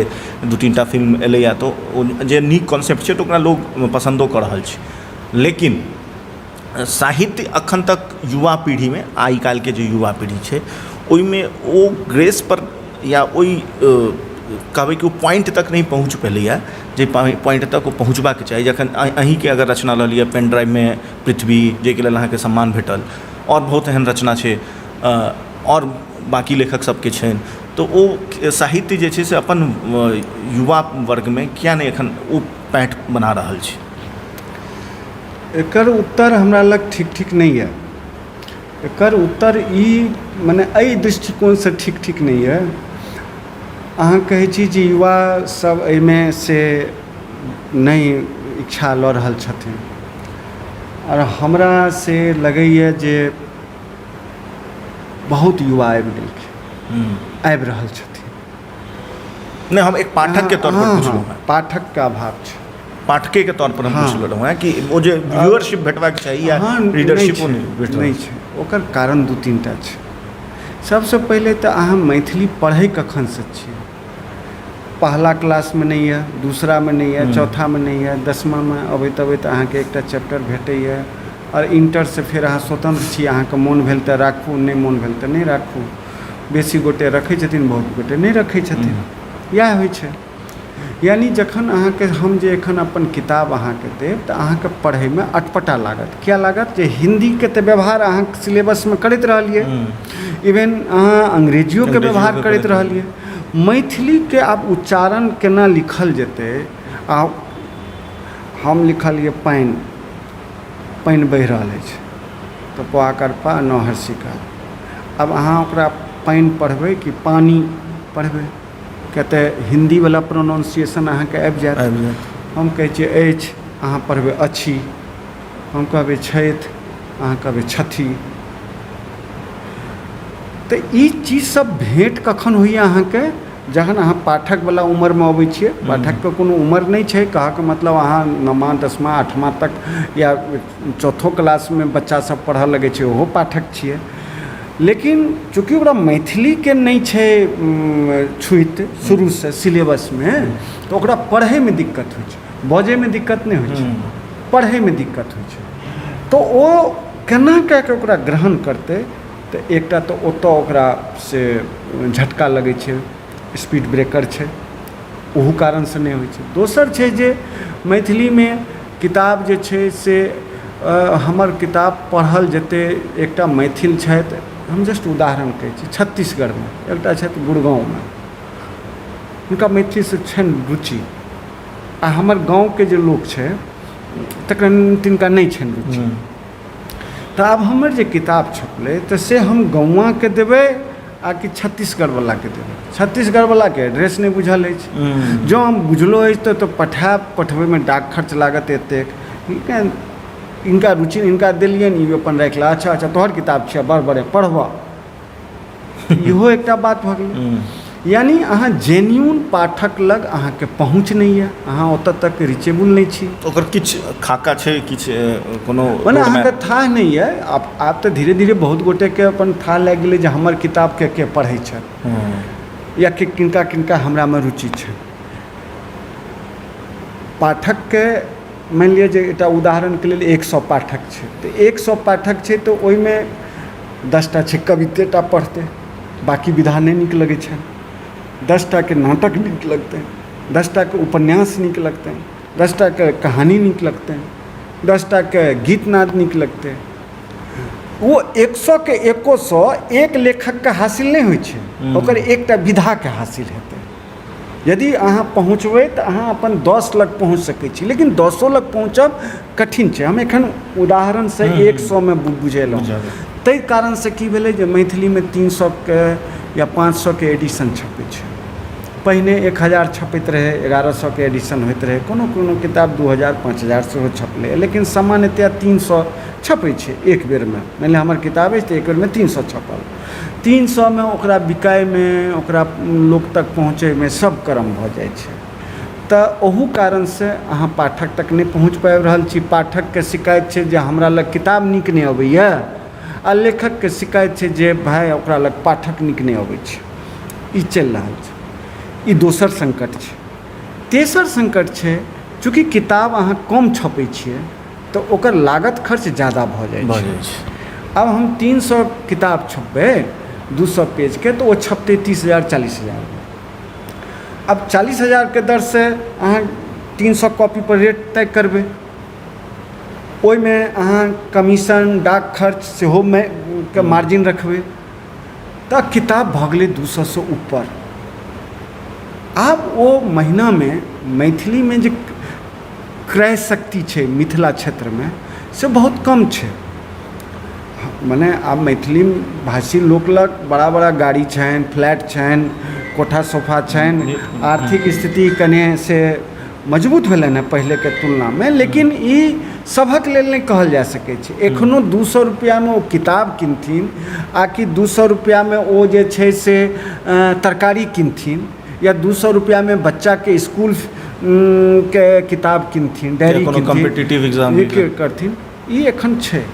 2-3 टा फिल्म एलैए, तऽ ओ जे नीक कॉन्सेप्ट छै तऽ ओकरा लोक पसन्दो कऽ रहल छै। लेकिन साहित्य एखन तक युवा पीढ़ीमे, आइ काल्हिके जे युवा पीढ़ी छै, ओहिमे ओ ग्रेसपर या ओहि कहबै कि ओ पॉइन्ट तक नहि पहुँच पेलैए जे पॉइन्ट तक ओ पहुँचबाक चाही। जखन अहीँके अगर रचना लऽ लिअ पेन ड्राइवमे पृथ्वी, जाहिके लेल अहाँके सम्मान भेटल, आओर बहुत एहन रचना छै, आओर बाँकी लेखक सबके छनि, तऽ ओ साहित्य जे छै से अपन युवा वर्गमे किया नहि एखन ओ पैठ बना रहल छै? एकर उत्तर हमरा लग ठीक ठीक नहि यऽ। एकर उत्तर ई मने एहि दृष्टिकोणसँ ठीक ठीक नहि यऽ। अहाँ कहै छी जे युवा सब एहिमे से नहि इच्छा लऽ रहल छथिन, आओर हमरा से लगैए जे बहुत युवा आबि गेलखिन, आबि रहल छथिन। नहि, हम एक पाठकके तौर पर पुछलहुँ हेँ। पाठकके अभाव छै। पाठकेके तौर पर हम पूछि लेलहुँ हेँ कि ओ जे व्यूअरशिप भेटबाक चाही या रीडरशिप, ओ नहि नहि छै। ओकर कारण 2-3 टा छै। सबसँ पहिले तऽ अहाँ मैथिली पढ़ै कखनसँ छियै? पहला क्लासमे नहि यऽ, दूसरामे नहि यऽ, चौथामे नहि यऽ, 10मामे अबैत अबैत अहाँके एकटा चैप्टर भेटैए, आओर इण्टरसँ फेर अहाँ स्वतन्त्र छी। अहाँके मोन भेल तऽ राखू, नहि मोन भेल तऽ नहि राखू। बेसी गोटे रखै छथिन, बहुत गोटे नहि रखै छथिन। इएह होइ छै। यानि जखन अहाँके हम जे एखन अपन किताब अहाँके देब तऽ अहाँके पढ़ैमे अटपटा लागत। किया लागत? जे हिन्दीके तऽ व्यवहार अहाँ सिलेबसमे करैत रहलियै, इवेन अहाँ अंग्रेजियोके व्यवहार करैत रहलियै, मैथिलीके आब उच्चारण केना लिखल जेतै? आ हम लिखलियै पानि, पानि बहि रहल अछि, तऽ प आकार पा न हर्षिकार। आब अहाँ ओकरा पानि पढ़बै कि पानि पढ़बै? किएक तऽ हिन्दीवला प्रोनाउंसिएशन अहाँके आबि जायत। आबि जायत। हम कहै छियै अछि, अहाँ पढ़बै अछि। हम कहबै छथि, अहाँ कहबै छथि। तऽ ई चीजसभ भेँट कखन होइए अहाँके? जखन अहाँ पाठकवला उमरमे अबै छियै। पाठकके कोनो उमर नहि छै। कहऽके मतलब अहाँ 9मा, 10मा, 8मा तक या चौथो क्लासमे बच्चासभ पढ़ऽ लगै छै, ओहो पाठक छियै। लेकिन चूँकि ओकरा मैथिलीके नहि छै छुति शुरूसँ सिलेबसमे, तऽ ओकरा पढ़ैमे दिक्कत होइ छै। बजैमे दिक्कत नहि होइ छै, पढ़ैमे दिक्कत होइ छै। तऽ ओ केना कए कऽ ओकरा ग्रहण करतै? तऽ एकटा तऽ ओतऽ ओकरा से झटका लगै छै, स्पीड ब्रेकर छै, ओहू कारणसँ नहि होइ छै। दोसर छै जे मैथिलीमे किताब जे छै से हमर किताब पढ़ल जेतै। एकटा मैथिल छथि, हम जस्ट उदाहरण कहै छी, छत्तीसगढ़मे एकटा छथि, गुड़गाँवमे, हुनका मैथिलीसँ छनि रुचि, आ हमर गाँवके जे लोक छै तकरा तिनका नहि छनि रुचि। तऽ आब हमर जे किताब छपलै तऽ से हम गौआँके देबै आ कि छत्तीसगढ़वलाके देबै? छत्तीसगढ़वलाके एड्रेस नहि बुझल अछि। जँ हम बुझलो अछि तऽ पठायब, पठबैमे डाक खर्च लागत एतेक। हिनका रुचि, हिनका देलियनि, ई अपन राखि लेलनि। अच्छा अच्छा, तोहर किताब छिअ, बड़ बढ़िआँ, पढ़बह। इहो एकटा बात भऽ गेलै। यानि अहाँ जेन्यून पाठक लग अहाँके पहुँच नहि यऽ, अहाँ ओतऽ तक रिचेबल नहि छी। ओकर किछु खाका छै, किछु कोनो मने अहाँके थाह नहि यऽ। आब तऽ धीरे धीरे बहुत गोटेके अपन थाह लागि गेलै जे हमर किताबके के पढ़ै छथि या के किनका किनका हमरामे रुचि छै। पाठकके मानि लिअ जे एकटा उदाहरणके लेल 100 पाठक छै, तऽ 100 पाठक छै तऽ ओहिमे 10टा छै कवितेटा पढ़तै, बाँकी विधा नहि नीक लगै छनि। 10टाके नाटक नीक लगतनि, 10टाके उपन्यास नीक लगतनि, 10टाके कहानी नीक लगतनि, 10टाके गीत नाद नीक लगतै। ओ 100के एको सए एक लेखकके हासिल नहि होइ छै, ओकर एकटा विधाके हासिल हेतै। यदि अहाँ पहुँचबै तऽ अहाँ अपन 10 लग पहुँच सकै छी, लेकिन 10ओ लग पहुँचब कठिन छै। हम एखन उदाहरणसँ 100मे बुझेलहुँ। ताहि कारणसँ की भेलै जे मैथिलीमे 300के या 500के एडिशन छपै छै। पहिने 1000 छपैत रहै, 1100के एडिशन होइत रहै, कोनो कोनो किताब 2000 5000 सेहो छपलै, लेकिन सामान्यतया 300 छपै छै एक बेरमे। मानि लिअ हमर किताब अछि तऽ एक बेरमे 300 छपल, 300मे ओकरा बिकायमे, ओकरा लोक तक पहुँचैमे सब क्रम भऽ जाइ छै। तऽ ओहू कारणसँ अहाँ पाठक तक नहि पहुँच पाबि रहल छी। पाठकके शिकायत छै जे हमरा लग किताब नीक नहि अबैए, आ लेखकके शिकायत छै जे भाय ओकरा लग पाठक नीक नहि अबै छै। ई चलि रहल छै, ई दोसर सङ्कट छै। तेसर सङ्कट छै, चूँकि किताब अहाँ कम छपै छियै तऽ ओकर लागत खर्च जादा भऽ जाइ छै। आब हम 300 किताब छपबै 200 पेजके, तऽ ओ छपतै 30,000 40,000। आब 40,000के दरसँ अहाँ 300 कॉपीपर रेट तय करबै, ओहिमे अहाँ कमीशन, डाक खर्च सेहोमे के मार्जिन रखबै, तऽ किताब भऽ गेलै 200सँ ऊपर। आब ओ महीनामे मैथिलीमे जे क्रय शक्ति छै मिथिला क्षेत्रमे से बहुत कम छै। मने आब मैथिली भाषी लोक लग बड़ा बड़ा गाड़ी छनि, फ्लैट छनि, कोठा सोफा छनि, आर्थिक स्थिति कने से मजबूत भेलनि हेँ पहिलेके तुलनामे, लेकिन ई सभक लेल नहि कहल जा सकै छै। एखनो 200 रुपैआमे ओ किताब किनथिन आ कि 200 रुपैआमे ओ जे छै से तरकारी किनथिन, या 200 रुपैआमे बच्चाके इसकुल के किताब किनथिन, डायरी किनथिन, करथिन, ई एखन छै।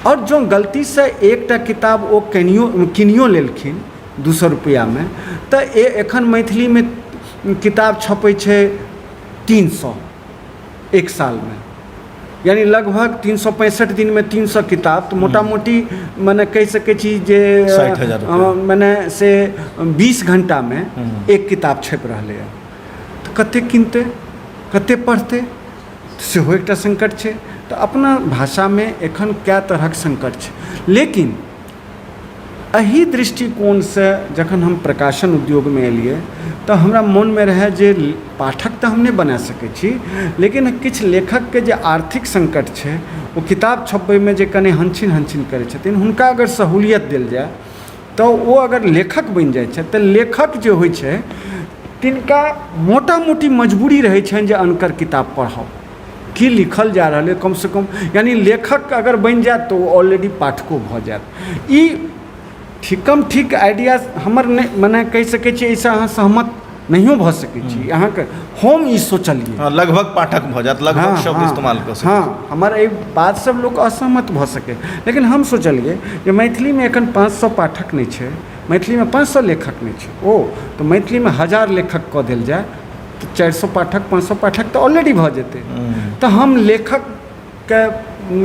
आओर जँ गलतीसँ एकटा किताब ओ किनियो लेलखिन 200 रुपैआमे, तऽ एखन मैथिलीमे किताब छपै छै 300 एक सालमे, यानी लगभग 365 दिनमे 300 किताब, तऽ मोटा मोटी मने कहि सकै छी जे मने से 20 घण्टामे एक किताब छपि रहलैए। तऽ कतेक किनतै, कतेक पढ़तै, सेहो एकटा सङ्कट छै। तऽ अपना भाषामे एखन कए तरहक सङ्कट छै। लेकिन एहि दृष्टिकोणसँ जखन हम प्रकाशन उद्योगमे एलियै तऽ हमरा मोनमे रहए जे पाठक तऽ हम नहि बना सकै छी, लेकिन किछु लेखकके जे आर्थिक सङ्कट छै, ओ किताब छपबैमे जे कनि हनछिन हनछिन करै छथिन, हुनका अगर सहूलियत देल जाय तऽ ओ अगर लेखक बनि जाइ छथि तऽ लेखक जे होइ छै तिनका मोटा मोटी मजबूरी रहै छनि जे अनकर किताब पढ़ब, की लिखल जा रहल अइ, कमसँ कम यानि लेखक अगर बनि जायत तऽ ओ ऑलरेडी पाठको भऽ जायत। ई ठीकम ठीक आइडिया हमर नहि, मने कहि सकै छियै एहिसँ अहाँ सहमत नहियो भऽ सकै छी, अहाँके हम ई सोचलियै। हँ, लगभग पाठक भऽ जायत, लगभग शब्द इस्तेमाल कऽ सकै। हँ, हमर एहि बात सब लोक असहमत भऽ सकै, लेकिन हम सोचलियै जे मैथिलीमे एखन 500 पाठक नहि छै, मैथिलीमे 500 लेखक नहि छै, ओ तऽ मैथिलीमे 1000 लेखक कऽ देल जाय तऽ 400 पाठक 500 पाठक तऽ ऑलरेडी भऽ जेतै। तऽ हम लेखकके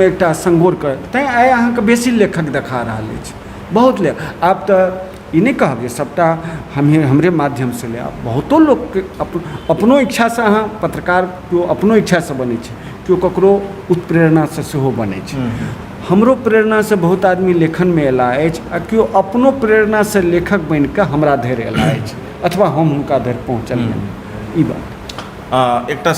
एकटा सङ्गोर कर, तैँ आइ अहाँके बेसी लेखक देखा रहल अछि, बहुत ले। आब तऽ ई नहि कहब जे सभटा हमही हमरे माध्यमसँ ले, आब बहुतो लोकके अपनो इच्छासँ, अहाँ पत्रकार केओ अपनो इच्छासँ बनै छै, केओ ककरो उत्प्रेरणासँ सेहो बनै छै। हमरो प्रेरणासँ बहुत आदमी लेखनमे अयला अछि, आ केओ अपनो प्रेरणासँ लेखक बनिकऽ हमरा धरि अयला अछि, अथवा हम हुनका धरि पहुँचलियनि, ई बात। एकटा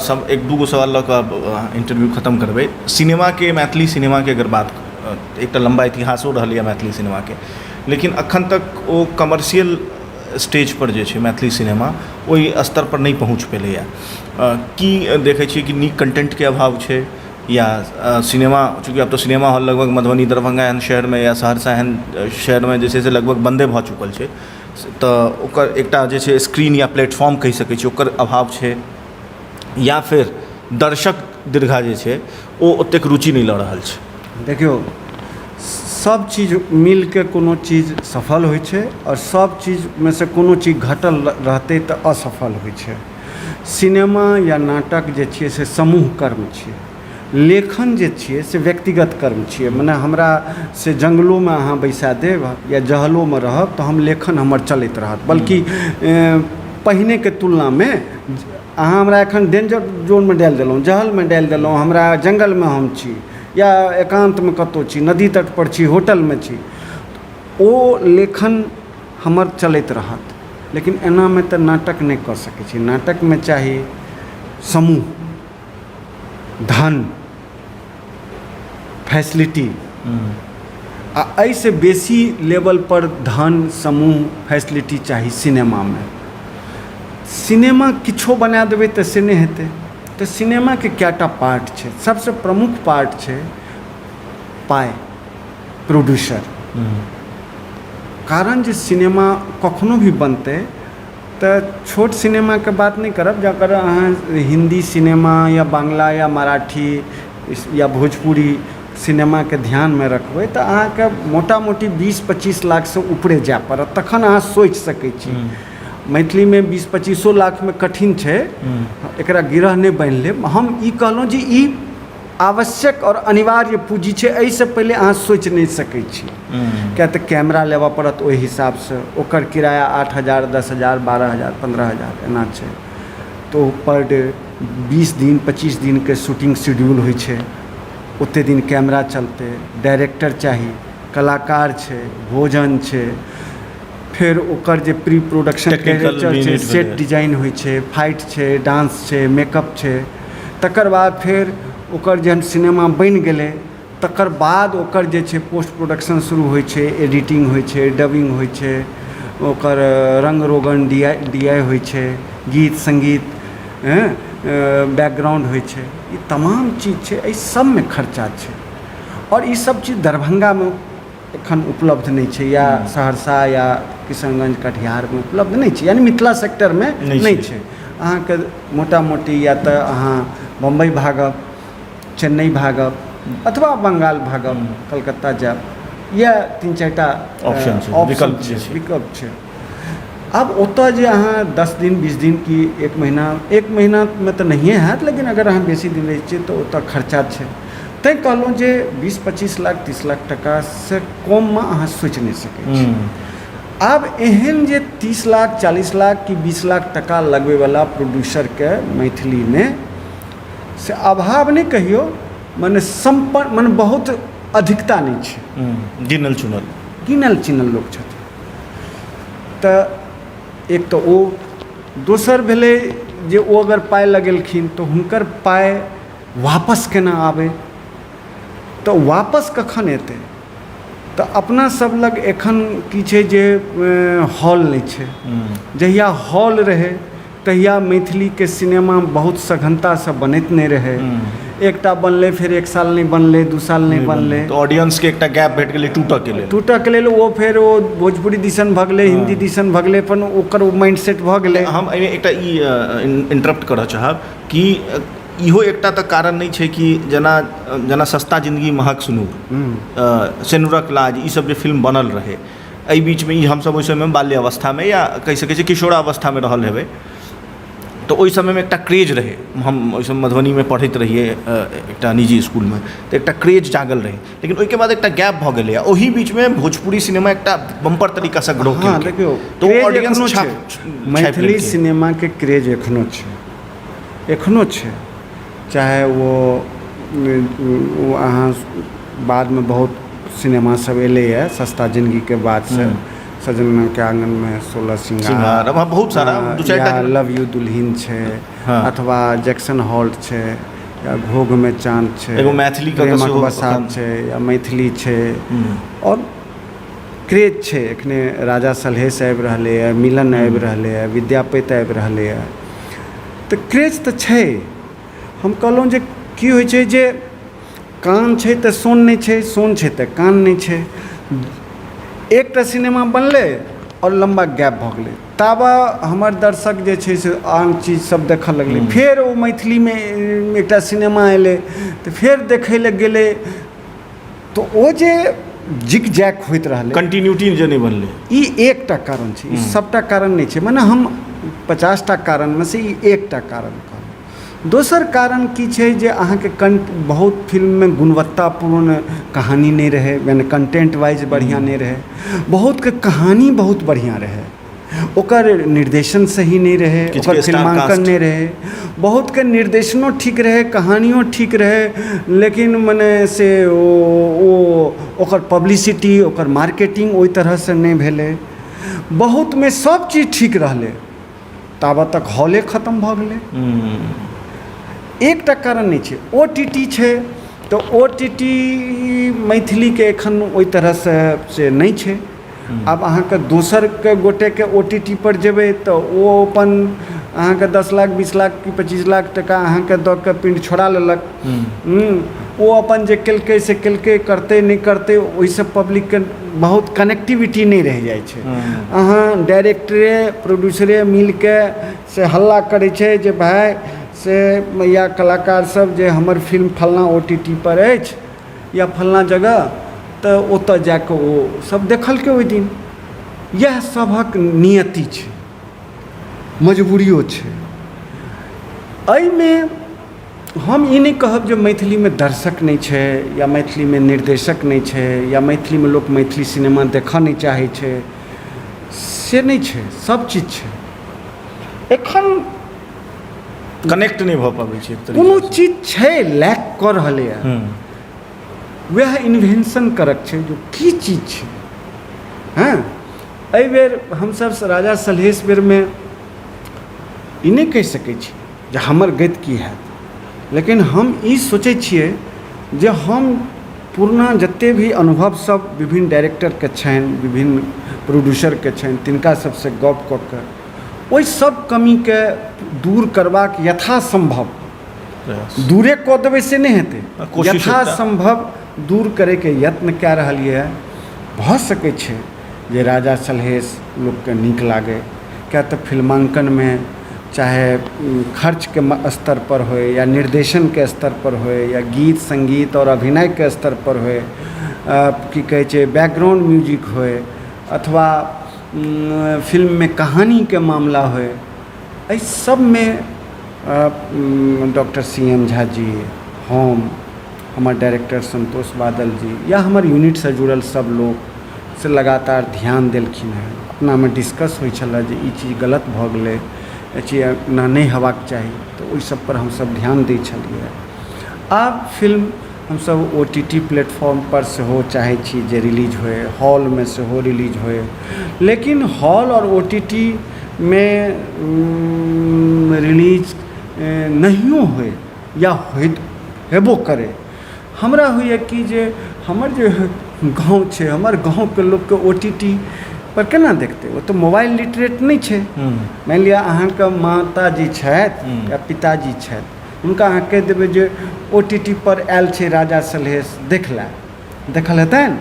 सब एक दूगो सवाल लऽ कऽ इंटरव्यू खतम करबै। सिनेमाके, मैथिली सिनेमाके अगर बात, एकटा लम्बा इतिहासो रहलैए मैथिली सिनेमाके, लेकिन अखन तक ओ कमर्शियल स्टेजपर जे छै मैथिली सिनेमा ओहि स्तरपर नहि पहुँच पेलैए। की देखै छियै कि नीक कन्टेन्टके अभाव छै, या सिनेमा, चूँकि आब तऽ सिनेमा हॉल लगभग मधुबनी, दरभङ्गा एहन शहरमे या सहरसा एहन शहरमे जे छै से लगभग बन्दे भऽ चुकल छै, तऽ ओकर एकटा जे छै स्क्रीन या प्लेटफॉर्म कहि सकै छी ओकर अभाव छै, या फेर दर्शक दीर्घा जे छै ओ ओतेक रुचि नहि लऽ रहल छै? देखियौ, सब चीज मिलके कोनो चीज सफल होइ छै, आओर सब चीजमे से कोनो चीज घटल रहतै तऽ असफल होइ छै। सिनेमा या नाटक जे छियै से समूह कर्म छियै, लेखन जे छियै से व्यक्तिगत कर्म छियै। मने हमरा से जङ्गलोमे अहाँ बैसा देब या जहलोमे रहब तऽ हम लेखन हमर चलैत रहत, बल्कि पहिनेके तुलनामे अहाँ हमरा एखन डेंजर जोनमे डालि देलहुँ, जहलमे डालि देलहुँ, हमरा जङ्गलमे हम छी या एकान्तमे कतहु छी, नदी तटपर छी, होटलमे छी, ओ लेखन हमर चलैत रहत। लेकिन एनामे तऽ नाटक नहि कऽ सकै छी। नाटकमे चाही समूह, धन, फैसिलिटी, आ एहिसँ बेसी लेवलपर धन, समूह, फैसिलिटी चाही सिनेमामे। सिनेमा किछो बना देबै तऽ से नहि हेतै। तऽ सिनेमाके कएटा पार्ट छै। सबसँ प्रमुख पार्ट छै पाइ, प्रोड्यूसर। कारण जे सिनेमा कखनो भी बनतै तऽ छोट सिनेमाके बात नहि करब, जकर अहाँ हिन्दी सिनेमा या बाङ्गला या मराठी या भोजपुरी सिनेमाके ध्यानमे रखबै तऽ अहाँके मोटा मोटी 20-25 लाखसँ ऊपरे जाय पड़त, तखन अहाँ सोचि सकै छी। मैथिलीमे 20-25 लाखमे कठिन छै, एकरा गिरह नहि बान्हि लेब। हम ई कहलहुँ जे ई आवश्यक आओर अनिवार्य पूँजी छै, एहिसँ पहिले अहाँ सोचि नहि सकै छी, किएक तऽ कैमरा लेबऽ पड़त ओहि हिसाबसँ, ओकर किराया 8000, 10,000, 12,000, 15,000 एना छै। तऽ ओ पर डे 20 दिन 25 दिनके शूटिंग शेड्यूल होइ छै, ओतेक दिन कैमरा चलतै, डायरेक्टर चाही, कलाकार छै, भोजन छै, फेर ओकर जे प्री प्रोडक्शन छै, सेट डिजाइन होइ छै, फाइट छै, डांस छै, मेकअप छै, तकर बाद फेर ओकर जहन सिनेमा बनि गेलै तकर बाद ओकर जे छै पोस्ट प्रोडक्शन शुरू होइ छै, एडिटिंग होइ छै, डबिंग होइ छै, ओकर रङ्ग रोगन डी I D I होइ छै, गीत सङ्गीत बैकग्राउंड होइ छै, ई तमाम चीज छै। एहि सबमे खर्चा छै आओर ई सब चीज दरभंगामे एखन उपलब्ध नहि छै, या सहरसा या किशनगंज कटिहारमे उपलब्ध नहि छै, यानी मिथिला सेक्टरमे नहि छै। अहाँके मोटा मोटी या तऽ अहाँ बम्बइ भागब, चेन्नई भागब, अथवा बंगाल भागब, कलकत्ता जायब, इएह 3-4 टा ऑप्शन छै, विकल्प जे छै। विकल्प छै। आब ओतऽ जे अहाँ 10 दिन 20 दिन कि एक महीना, एक महीनामे तऽ नहिए हैत, लेकिन अगर अहाँ बेसी दिन रहै छियै तऽ ओतऽ खर्चा छै। तैँ कहलहुँ जे 20-25 लाख 30 लाख टाकासँ कममे अहाँ सोचि नहि सकै छी। आब एहन जे 30 लाख 40 लाख कि 20 लाख टाका लगबैवला प्रोड्यूसरके मैथिलीमे से अभाव नहि कहियौ, मने सम्पन्न, मने बहुत अधिकता नहि छै, गिनल चुनल, गिनल चुनल लोक छथिन। तऽ एक तऽ ओ, दोसर भेलै जे ओ अगर पाइ लगेलखिन तऽ हुनकर पाइ वापस केना आबै, तऽ वापस कखन एतै? तऽ अपना सब लग एखन की छै जे हॉल नहि छै। जहिया हॉल रहै तहिया मैथिलीके सिनेमा बहुत सघनतासँ बनैत नहि रहै। एकटा बनलै, फेर एक साल नहि बनलै, 2 साल नहि बनलै, तऽ ऑडियंसके एकटा गैप भेट गेलै टूटऽके लेल। टूटऽके लेल ओ फेर ओ भोजपुरी दिसन भगलै, हिन्दी दिसन भगलै, अपन ओकर ओ माइंड सेट भऽ गेलै। हम एहिमे एकटा ई इंटरप्ट करऽ चाहब कि इहो एकटा तऽ कारण नहि छै कि जेना जेना सस्ता जिन्दगी महक सुनू, सेनुरक लाज, ई सब जे फिल्म बनल रहै एहि बीचमे, ई हमसब ओहि समयमे बाल्य अवस्थामे या कहि सकै छी किशोरावस्थामे रहल हेबै, तऽ ओहि समयमे एकटा क्रेज रहै। हम ओहि समय मधुबनीमे पढ़ैत रहियै एकटा निजी इसकुलमे, तऽ एकटा क्रेज जागल रहै, लेकिन ओहिके बाद एकटा गैप भऽ गेलै आ ओहि बीचमे भोजपुरी सिनेमा एकटा बम्पर तरीकासँ ग्रो केलकै। देखियौ, तऽ ऑडियंस मैथिली सिनेमाके क्रेज एखनो छै, एखनो छै, चाहे ओ ओ अहाँ बादमे बहुत सिनेमा सब एलैए सस्ता जिनगीके बादसँ, सजनके आङ्गनमे 16 सिंगार, बहुत सारा, दू चारि टा लव यू दुल्हिन छै, अथवा जैक्सन हॉल्ट छै, या घोघमे चाँद छै, एगो मैथिली प्रेमक बसात छै, या मैथिली छै, आओर क्रेज छै। एखने राजा सलहेश आबि रहलैए, मिलन आबि रहलैए, विद्यापति आबि रहलैए, तऽ क्रेज तऽ छै। हम कहलहुँ जे की होइ छै जे कान छै तऽ सोन नहि छै, सोन छै तऽ कान नहि छै। एकटा सिनेमा बनलै आओर लम्बा गैप भऽ गेलै, ताबे हमर दर्शक जे छै से आन चीज सब देखऽ लगलै। फेर ओ मैथिलीमे एकटा सिनेमा एलै तऽ फेर देखै लए गेलै, तऽ ओ जे जिग जैक होइत रहलै, कंटिन्यूटी जे नहि बनलै, ई एकटा कारण छै, ई सबटा कारण नहि छै। मने हम 50टा कारणमे से ई एकटा कारण कहलहुँ। दोसर कारण की छै जे अहाँके बहुत फिल्ममे गुणवत्तापूर्ण कहानी नहि रहै, यानि कंटेंट वाइज बढ़िआँ नहि रहै। बहुतके कहानी बहुत बढ़िआँ रहै, ओकर निर्देशन सही नहि रहै, ओकर फिल्माङ्कन नहि रहै। बहुतके निर्देशनो ठीक रहै, कहानियो ठीक रहै, लेकिन मने से ओ ओकर पब्लिसिटी, ओकर मार्केटिंग ओहि तरहसँ नहि भेलै। बहुतमे सब चीज ठीक रहलै, ताबत तक हॉले खतम भऽ गेलै। एकटा कारण नहि छै। ओ टी टी छै तऽ ओ टी टी मैथिलीके एखन ओहि तरहसँ से नहि छै। आब अहाँके दोसरके गोटेके ओ टी टी पर जेबै तऽ ओ अपन अहाँके 10 लाख, 20 लाख कि 25 लाख टका अहाँके दऽ कऽ पिण्ड छोड़ा लेलक। ओ अपन जे केलकै से केलकै, करतै नहि करतै, ओहिसँ पब्लिकके बहुत कनेक्टिविटी नहि रहि जाइ छै। अहाँ डायरेक्टरे, प्रोड्यूसरे मिलके से हल्ला करै छै जे भाय से या कलाकार सब जे हमर फिल्म फलना ओटीटी पर अछि या फलना जगह, तऽ ओतऽ जाकऽ ओ सब देखलकै ओहि दिन। इएह सभक नियति छै, मजबूरियो छै। एहिमे हम ई नहि कहब जे मैथिलीमे दर्शक नहि छै या मैथिलीमे निर्देशक नहि छै या मैथिलीमे लोक मैथिली सिनेमा देखऽ नहि चाहै छै, से नहि छै। सब चीज छै। एखन कनेक्ट नहि भऽ पाबै छै। कोनो चीज छै, लैक कऽ रहलैए। वएह इन्वेंशन करक छै जो की चीज छै। हँ, एहिबेर हमसभ राजा सलहेश बेरमे ई नहि कहि सकै छी जे हमर गति की हैत, लेकिन हम ई सोचै छियै जे हम पुरना जतेक भी अनुभव सब विभिन्न डायरेक्टरके छनि, विभिन्न प्रोड्यूसरके छनि, तिनका सबसँ गप कऽ कऽ ओहि सब कमीके दूर करबाक यथासम्भव दूरे कऽ देबै से नहि हेतै, यथासम्भव दूर करैके यत्न कए रहलियै। भऽ सकै छै जे राजा सलहेश लोकके नीक लागै, किएक तऽ फिल्माङ्कनमे चाहे खर्चके स्तरपर होइ या निर्देशनके स्तरपर होइ या गीत सङ्गीत आओर अभिनयके स्तरपर होइ, की कहै छै, बैकग्राउण्ड म्यूजिक होइ अथवा फिल्ममे कहानीके मामला होइ, एहि सबमे doctor C M Jha ji, हम, हमर डायरेक्टर सन्तोष बादल जी या हमर यूनिटसँ जुड़ल सब लोक से लगातार ध्यान देलखिन हेँ। अपनामे डिस्कस होइ छलए जे ई चीज गलत भऽ गेलै, ई चीज एना नहि हेबाक चाही, तऽ ओहि सबपर हमसब ध्यान दै छलियै। आब फिल्म हमसब ओटीटी प्लेटफॉर्मपर सेहो चाहै छी जे रिलीज होइ, हॉलमे सेहो रिलीज होइ, लेकिन हॉल आओर ओटीटी मे रिलीज नहियो होइ या होइत हेबो करै, हमरा होइए कि जे हमर जे गाँव छै, हमर गाँवके लोकके ओटीटी पर केना देखतै? ओ तऽ मोबाइल लिटरेट नहि छै। मानि लिअ अहाँके माताजी छथि या पिताजी छथि, हुनका अहाँ कहि देबै जे ओटीटी पर आयल छै राजा सलहेश, देख ले। देखल हेतनि?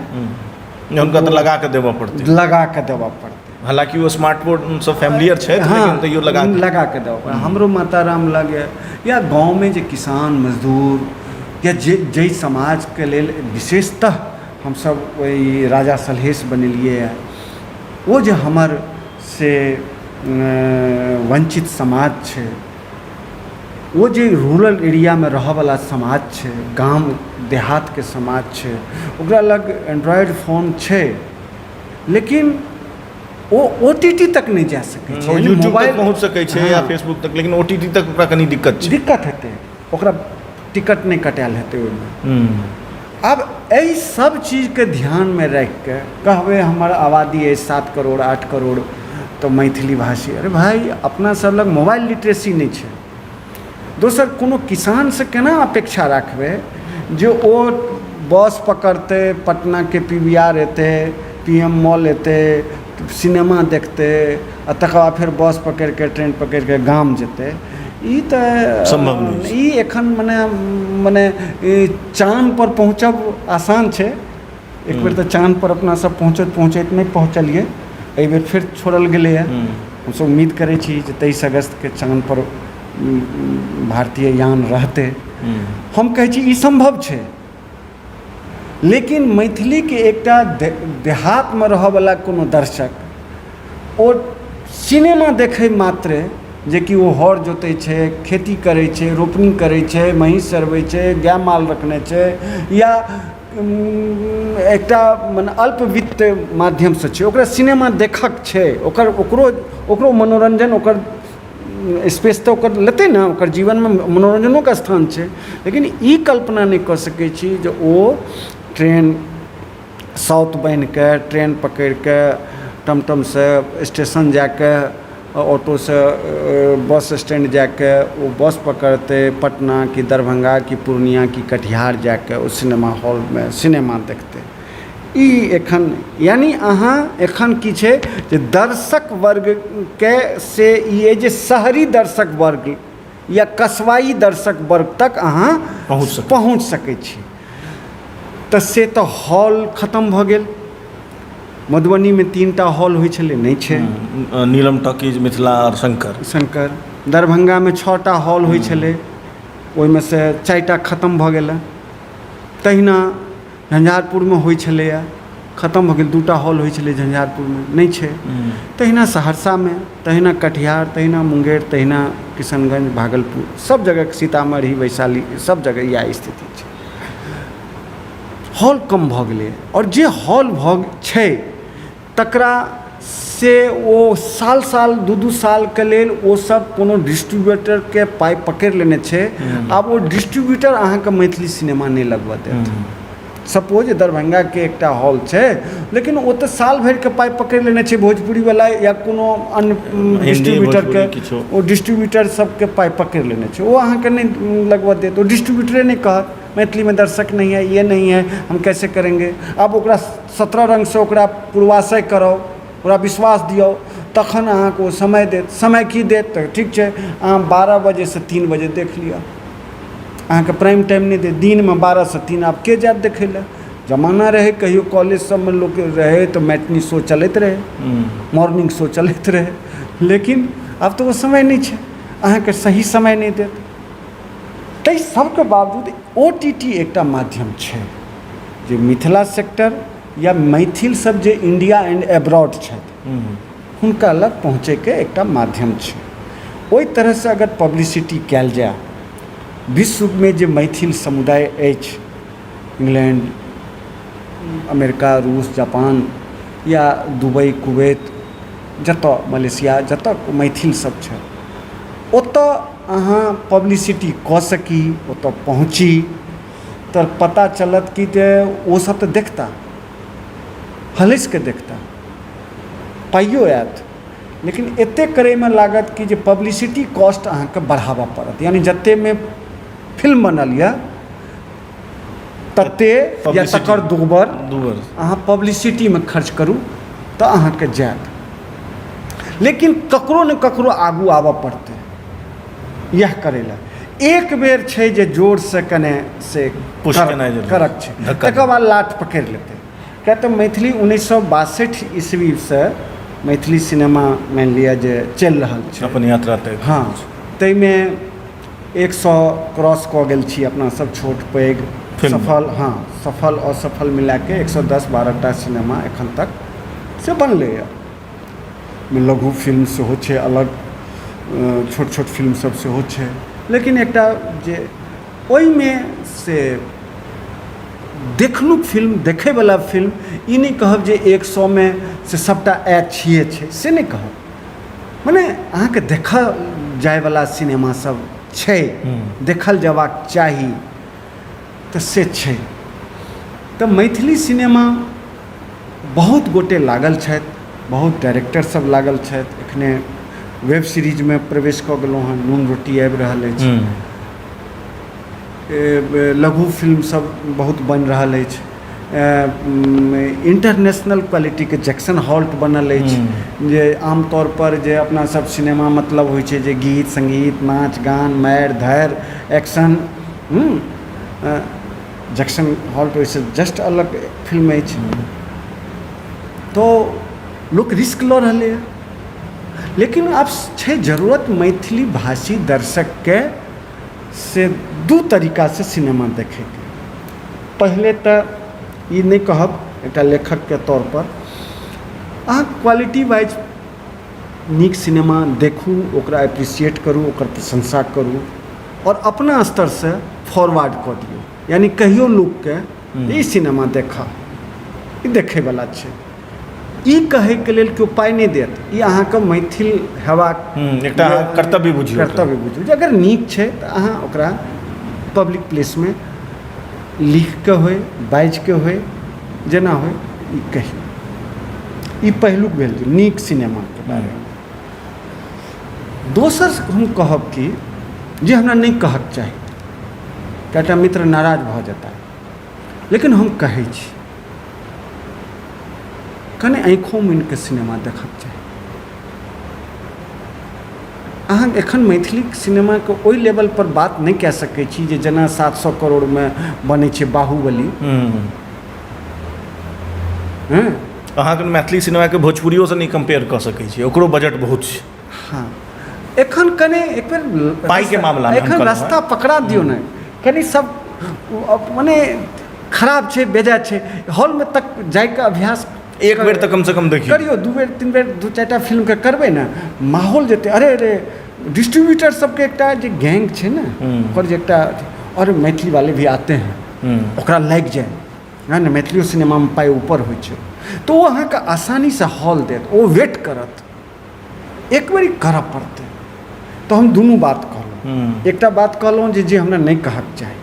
हुनका तऽ लगा कऽ देबऽ पड़तै। लगा कऽ देबऽ पड़तै। हालाँकि ओ स्मार्टफोनसँ फैमिलियर छथि, लेकिन तैयो लगा लगा कऽ देबऽ पड़तै। हमरो माता राम लग या गाँवमे जे किसान मजदूर या जे जाहि समाजके लेल विशेषतः हमसब ओहि राजा सलहेश बनेलियै हँ, ओ जे हमर से वञ्चित समाज छै, ओ जे रूरल एरियामे रहऽवला समाज छै, गाम देहातके समाज छै, ओकरा लग एन्ड्रॉइड फोन छै, लेकिन ओ ओटीटी तक नहि जा सकै छै। यूट्यूब तक पहुँच सकै छै या फेसबुक तक, लेकिन ओटीटी तक ओकरा कनि दिक्कत छै। दिक्कत हेतै ओकरा, टिकट नहि कटायल हेतै ओहिमे। आब एहि सब चीजके ध्यानमे राखिके कहबै हमर आबादी अछि 7 करोड़, 8 करोड़, तऽ मैथिली भाषी। अरे भाइ, अपना सब लग मोबाइल लिटरेसी नहि छै। दोसर, कोनो किसानसँ केना अपेक्षा राखबै जे ओ बस पकड़तै, पटनाके पीवीआर एतै, पी एम मॉल एतै, सिनेमा देखतै आ तकर बाद फेर बस पकड़िके, ट्रेन पकड़िके गाम जेतै? ई तऽ सम्भव नहि छै। ई एखन मने मने ई चाँद पर पहुँचब आसान छै। एक बेर तऽ चाँद पर अपना सब पहुँचैत पहुँचैत नहि पहुँचलियै। एहिबेर फेर छोड़ल गेलैए। हमसब उम्मीद करै छी जे 23 अगस्तके चाँद पर भारतीय यान रहतै। हम कहै छी ई सम्भव छै, लेकिन मैथिलीके एकटा देहातमे रहऽवला कोनो दर्शक ओ सिनेमा देखै मात्रे जेकि ओ हर जोतै छै, खेती करै छै, रोपनी करै छै, महीँस चरबै छै, गाय माल रखने छै या एकटा मने अल्पवित्त माध्यमसँ छै, ओकरा सिनेमा देखऽके छै। ओकर ओकरो ओकरो मनोरञ्जन, ओकर स्पेस तऽ ओकर लेतै ने। ओकर जीवनमे मनोरञ्जनोके स्थान छै, लेकिन ई कल्पना नहि कऽ सकै छी जे ओ ट्रेन साउथ बान्हिके, ट्रेन पकड़िके, टमटमसँ स्टेशन जाके, ऑटोसँ बस स्टैण्ड जाके ओ बस पकड़तै, पटना कि दरभङ्गा कि पूर्णिया कि कटिहार जाके ओ सिनेमा हॉलमे सिनेमा देखतै। ई एखन यानि अहाँ एखन की छै जे दर्शक वर्गके से ई अइ जे शहरी दर्शक वर्ग या कस्बाइ दर्शक वर्ग तक अहाँ पहुँच सकै पहुँच सकै छी। तऽ से तऽ हॉल खतम भऽ गेल। मधुबनीमे 3 टा हॉल होइ छलै, नहि छै। नीलम टॉकीज, मिथिला आओर शंकर। शंकर। दरभंगामे 6 टा हॉल होइ छलै, ओहिमे से 4 टा खतम भऽ गेलै। तहिना झंझारपुरमे होइ छलैए, खतम भऽ गेल। 2 टा हॉल होइ छलै झंझारपुरमे, नहि छै। तहिना सहरसामे, तहिना कटिहार, तहिना मुंगेर, तहिना किशनगंज, भागलपुर, सभ जगह, सीतामढ़ी, वैशाली, सभ जगह इएह स्थिति छै। हॉल कम भऽ गेलै आओर जे हॉल भऽ छै तकरा से ओ साल साल, 2-2 सालके लेल ओ सब कोनो डिस्ट्रीब्यूटरके पाइ पकड़ि लेने छै। आब ओ डिस्ट्रीब्यूटर अहाँके मैथिली सिनेमा नहि लगबऽ देत। सपोज दरभंगाके एकटा हॉल छै, लेकिन ओ तऽ साल भरिके पाइ पकड़ि लेने छै भोजपुरीवला या कोनो अन्य डिस्ट्रीब्यूटरके। किछो। ओ डिस्ट्रीब्यूटर सबके पाइ पकड़ि लेने छै। ओ अहाँके नहि लगबऽ देत। ओ डिस्ट्रीब्यूटरे नहि कहत, मैथिलीमे दर्शक नहीं है, ये नहीं है, हम कैसे करेंगे? आब ओकरा 17 रङ्गसँ ओकरा पूर्वाशय कराउ, ओकरा विश्वास दियौ, तखन अहाँके ओ समय देत। समय की देत? तऽ ठीक छै, अहाँ 12 बजेसँ 3 बजे देख लिअ, अहाँके प्राइम टाइम नहि देत। दिनमे 12सँ 3 आब के जायत देखै लए? जमाना रहै कहियो कॉलेज सबमे लोक रहै तऽ मैटनी शो चलैत रहै, मॉर्निंग शो चलैत रहै, लेकिन आब तऽ ओ समय नहि छै। अहाँके सही समय नहि देत। ताहि सबके बावजूद OTT एकटा माध्यम छै जे मिथिला सेक्टर या मैथिल सब जे इंडिया एंड एब्रॉड छथि, हुनका लग पहुँचैके एकटा माध्यम छै। ओहि तरहसँ अगर पब्लिसिटी कयल जाय, विश्वमे जे मैथिल समुदाय अछि, इंग्लैंड, अमेरिका, रूस, जापान या दुबई, कुवैत, जतऽ मलेशिया, जतऽ मैथिल सब छथि, ओतऽ अहाँ पब्लिसिटी कऽ सकी, ओतऽ पहुँची तऽ पता चलत कि जे ओसब तऽ देखता, हलसि कऽ देखता, पाइयो आयत, लेकिन एतेक करैमे लागत कि जे पब्लिसिटी कॉस्ट अहाँके बढ़ाबऽ पड़त। यानि जतेकमे फिल्म बनल यऽ तते या तकर दोबर अहाँ पब्लिसिटीमे खर्च करू तऽ अहाँके जायत। लेकिन ककरो ने ककरो आगू आबऽ पड़तै इएह करै लए। एक बेर छै जे जोरसँ कने से करक छै, तकर बाद लाट पकड़ि लेतै। किएक तऽ मैथिली 1962 ईस्वीसँ मैथिली सिनेमा मानि लिअ जे चलि रहल छै। अपन यात्रा तय। हँ, ताहिमे 100 क्रॉस कऽ गेल छी अपना सब, छोट पैघ सफल, हँ, सफल असफल मिलाके 110-12 टा सिनेमा एखन तक से बनलैए। लघु फिल्म सेहो छै अलग, छोट छोट फिल्म सब सेहो छै, लेकिन एकटा जे ओहिमे से देखलुक फिल्म, देखैवला फिल्म, ई नहि कहब जे 100मे से सभटा अच्छिए छै, से नहि कहब। मने अहाँके देखल जाइवला सिनेमा सब छै, देखल जेबाक चाही तऽ से छै। तऽ मैथिली सिनेमा बहुत गोटे लागल छथि, बहुत डायरेक्टर सब लागल छथि। एखने वेब सीरीजमे प्रवेश कऽ गेलहुँ हँ, नून रोटी आबि रहल अछि, लघु फिल्म सब बहुत बनि रहल अछि, इंटरनेशनल क्वालिटीके जैक्सन हॉल्ट बनल अछि। जे आमतौर पर जे अपना सब सिनेमा मतलब होइ छै जे गीत सङ्गीत, नाच गान, मारि धारि, एक्शन, जैक्सन हॉल्ट ओहिसँ जस्ट अलग फिल्म अछि। तऽ लोक रिस्क लऽ रहलैए, लेकिन आब छै जरूरत मैथिली भाषी दर्शकके से दू तरीकासँ सिनेमा देखैके। पहिले तऽ ई नहि कहब, एकटा लेखकके तौरपर अहाँ क्वालिटी वाइज नीक सिनेमा देखू, ओकरा एप्रिसिएट करू, ओकर प्रशंसा करू आओर अपना स्तरसँ फॉरवर्ड कऽ दियौ। यानि कहियौ लोकके, ई सिनेमा देखऽ, ई देखैवला छै। ई कहैके लेल केओ पाइ नहि देत। ई अहाँके मैथिल हेबाक एकटा कर्तव्य बुझियौ। कर्तव्य बुझियौ जे अगर नीक छै तऽ अहाँ ओकरा पब्लिक प्लेसमे लिख कऽ होइ, बाजि कऽ होइ, जेना होइ, ई कहियौ। ई पहिलुक भेल जे नीक सिनेमाके बारेमे। दोसर हम कहब कि जे हमरा नहि कहक चाही, कएटा मित्र नाराज भऽ जेता, लेकिन हम कहै छी। कने आँखिओ मुनिके सिनेमा देखऽके चाही। अहाँ एखन मैथिली सिनेमाके ओहि लेवलपर बात नहि कए सकै छी जे जेना 700 करोड़मे बनै छै बाहुबली। हँ, अहाँके मैथिली सिनेमाके भोजपुरियोसँ नहि कम्पेयर कऽ सकै छी, ओकरो बजट बहुत छै। हँ, एखन कने एक बेर पाइके मामलामे हम एखन कहलहुँ। रास्ता पकड़ा दियौ ने कनि, सब मने खराब छै, बेजाय छै, हॉलमे तक जाइके अभ्यास एक बेर तऽ कमसँ कम देखियौ। करियौ, 2 बेर 3 बेर 2 4टा फिल्मके करबै ने, माहौल जेतै। अरे अरे, डिस्ट्रीब्यूटर सबके एकटा जे गैंग छै ने, ओकर जे एकटा, और मैथिली वाले भी आते हैं, ओकरा लागि जाय है ने मैथिलियो सिनेमामे पाइ ऊपर होइ छै, तऽ ओ अहाँके आसानीसँ हॉल देत, ओ वेट करत। एक बेर करऽ पड़तै। तऽ हम दुनू बात कहलहुँ। एकटा बात कहलहुँ जे हमरा नहि कहक चाही,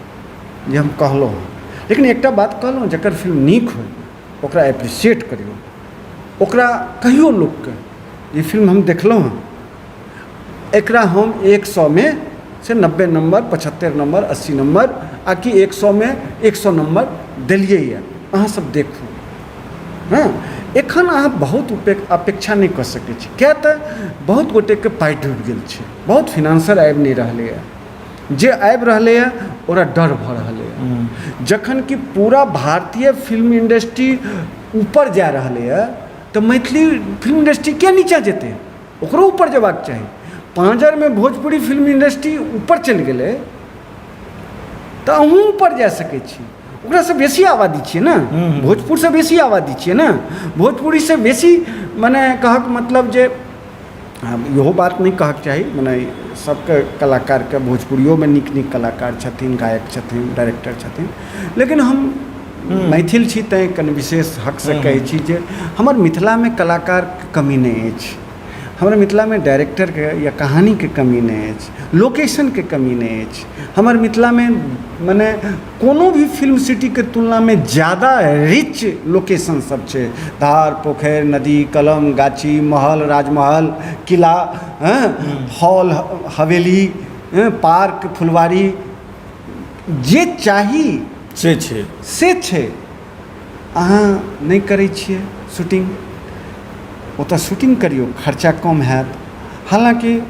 जे हम कहलहुँ हँ, लेकिन एकटा बात कहलहुँ, जकर फिल्म नीक होइ ओकरा एप्रिसिएट करियौ, ओकरा कहियौ लोकके ई फिल्म हम देखलहुँ हँ, एकरा हम 100मे से 90 नम्बर, 75 नम्बर, 80 नम्बर आ कि 100मे 100 नम्बर देलियै यऽ, अहाँ सब देखू। हँ, एखन अहाँ बहुत अपेक्षा नहि कऽ सकै छी, किएक तऽ बहुत गोटेके पाइ डूबि गेल छै, बहुत फिनांसर आबि नहि रहलैए, जे आबि रहलैए ओकरा डर भऽ रहलैए। जखन कि पूरा भारतीय फिल्म इंडस्ट्री ऊपर जा रहलैए, तऽ मैथिली फिल्म इंडस्ट्री किया नीचाँ जेतै? ओकरो ऊपर जेबाक चाही। पाँजरमे भोजपुरी फिल्म इंडस्ट्री ऊपर चलि गेलै तऽ अहूँ ऊपर जा सकै छी। ओकरासँ बेसी आबादी छियै ने, भोजपुरसँ बेसी आबादी छियै ने, भोजपुरीसँ बेसी, मने कहक मतलब जे इहो बात नहि कहक चाही, मने सबके कलाकारके, भोजपुरियोमे नीक नीक कलाकार छथिन, गायक छथिन, डायरेक्टर छथिन, लेकिन हम मैथिल छी तैँ कनि विशेष हकसँ कहै छी जे हमर मिथिलामे कलाकारके कमी नहि अछि, हमर मिथिलामे डायरेक्टरके या कहानीके कमी नहि अछि, लोकेशनके कमी नहि अछि। हमर मिथिलामे मने कोनो भी फिल्म सिटीके तुलनामे ज्यादा रिच लोकेशन सब छै, धार, पोखरि, नदी, कलम, गाछी, महल, राजमहल, किला, हँ, हॉल, हवेली, हँ, पार्क, फुलवारी, जे चाही से छै, से छै। अहाँ नहि करै छियै शूटिंग, ओतऽ शूटिंग करियौ, खर्चा कम हैत। हालाँकि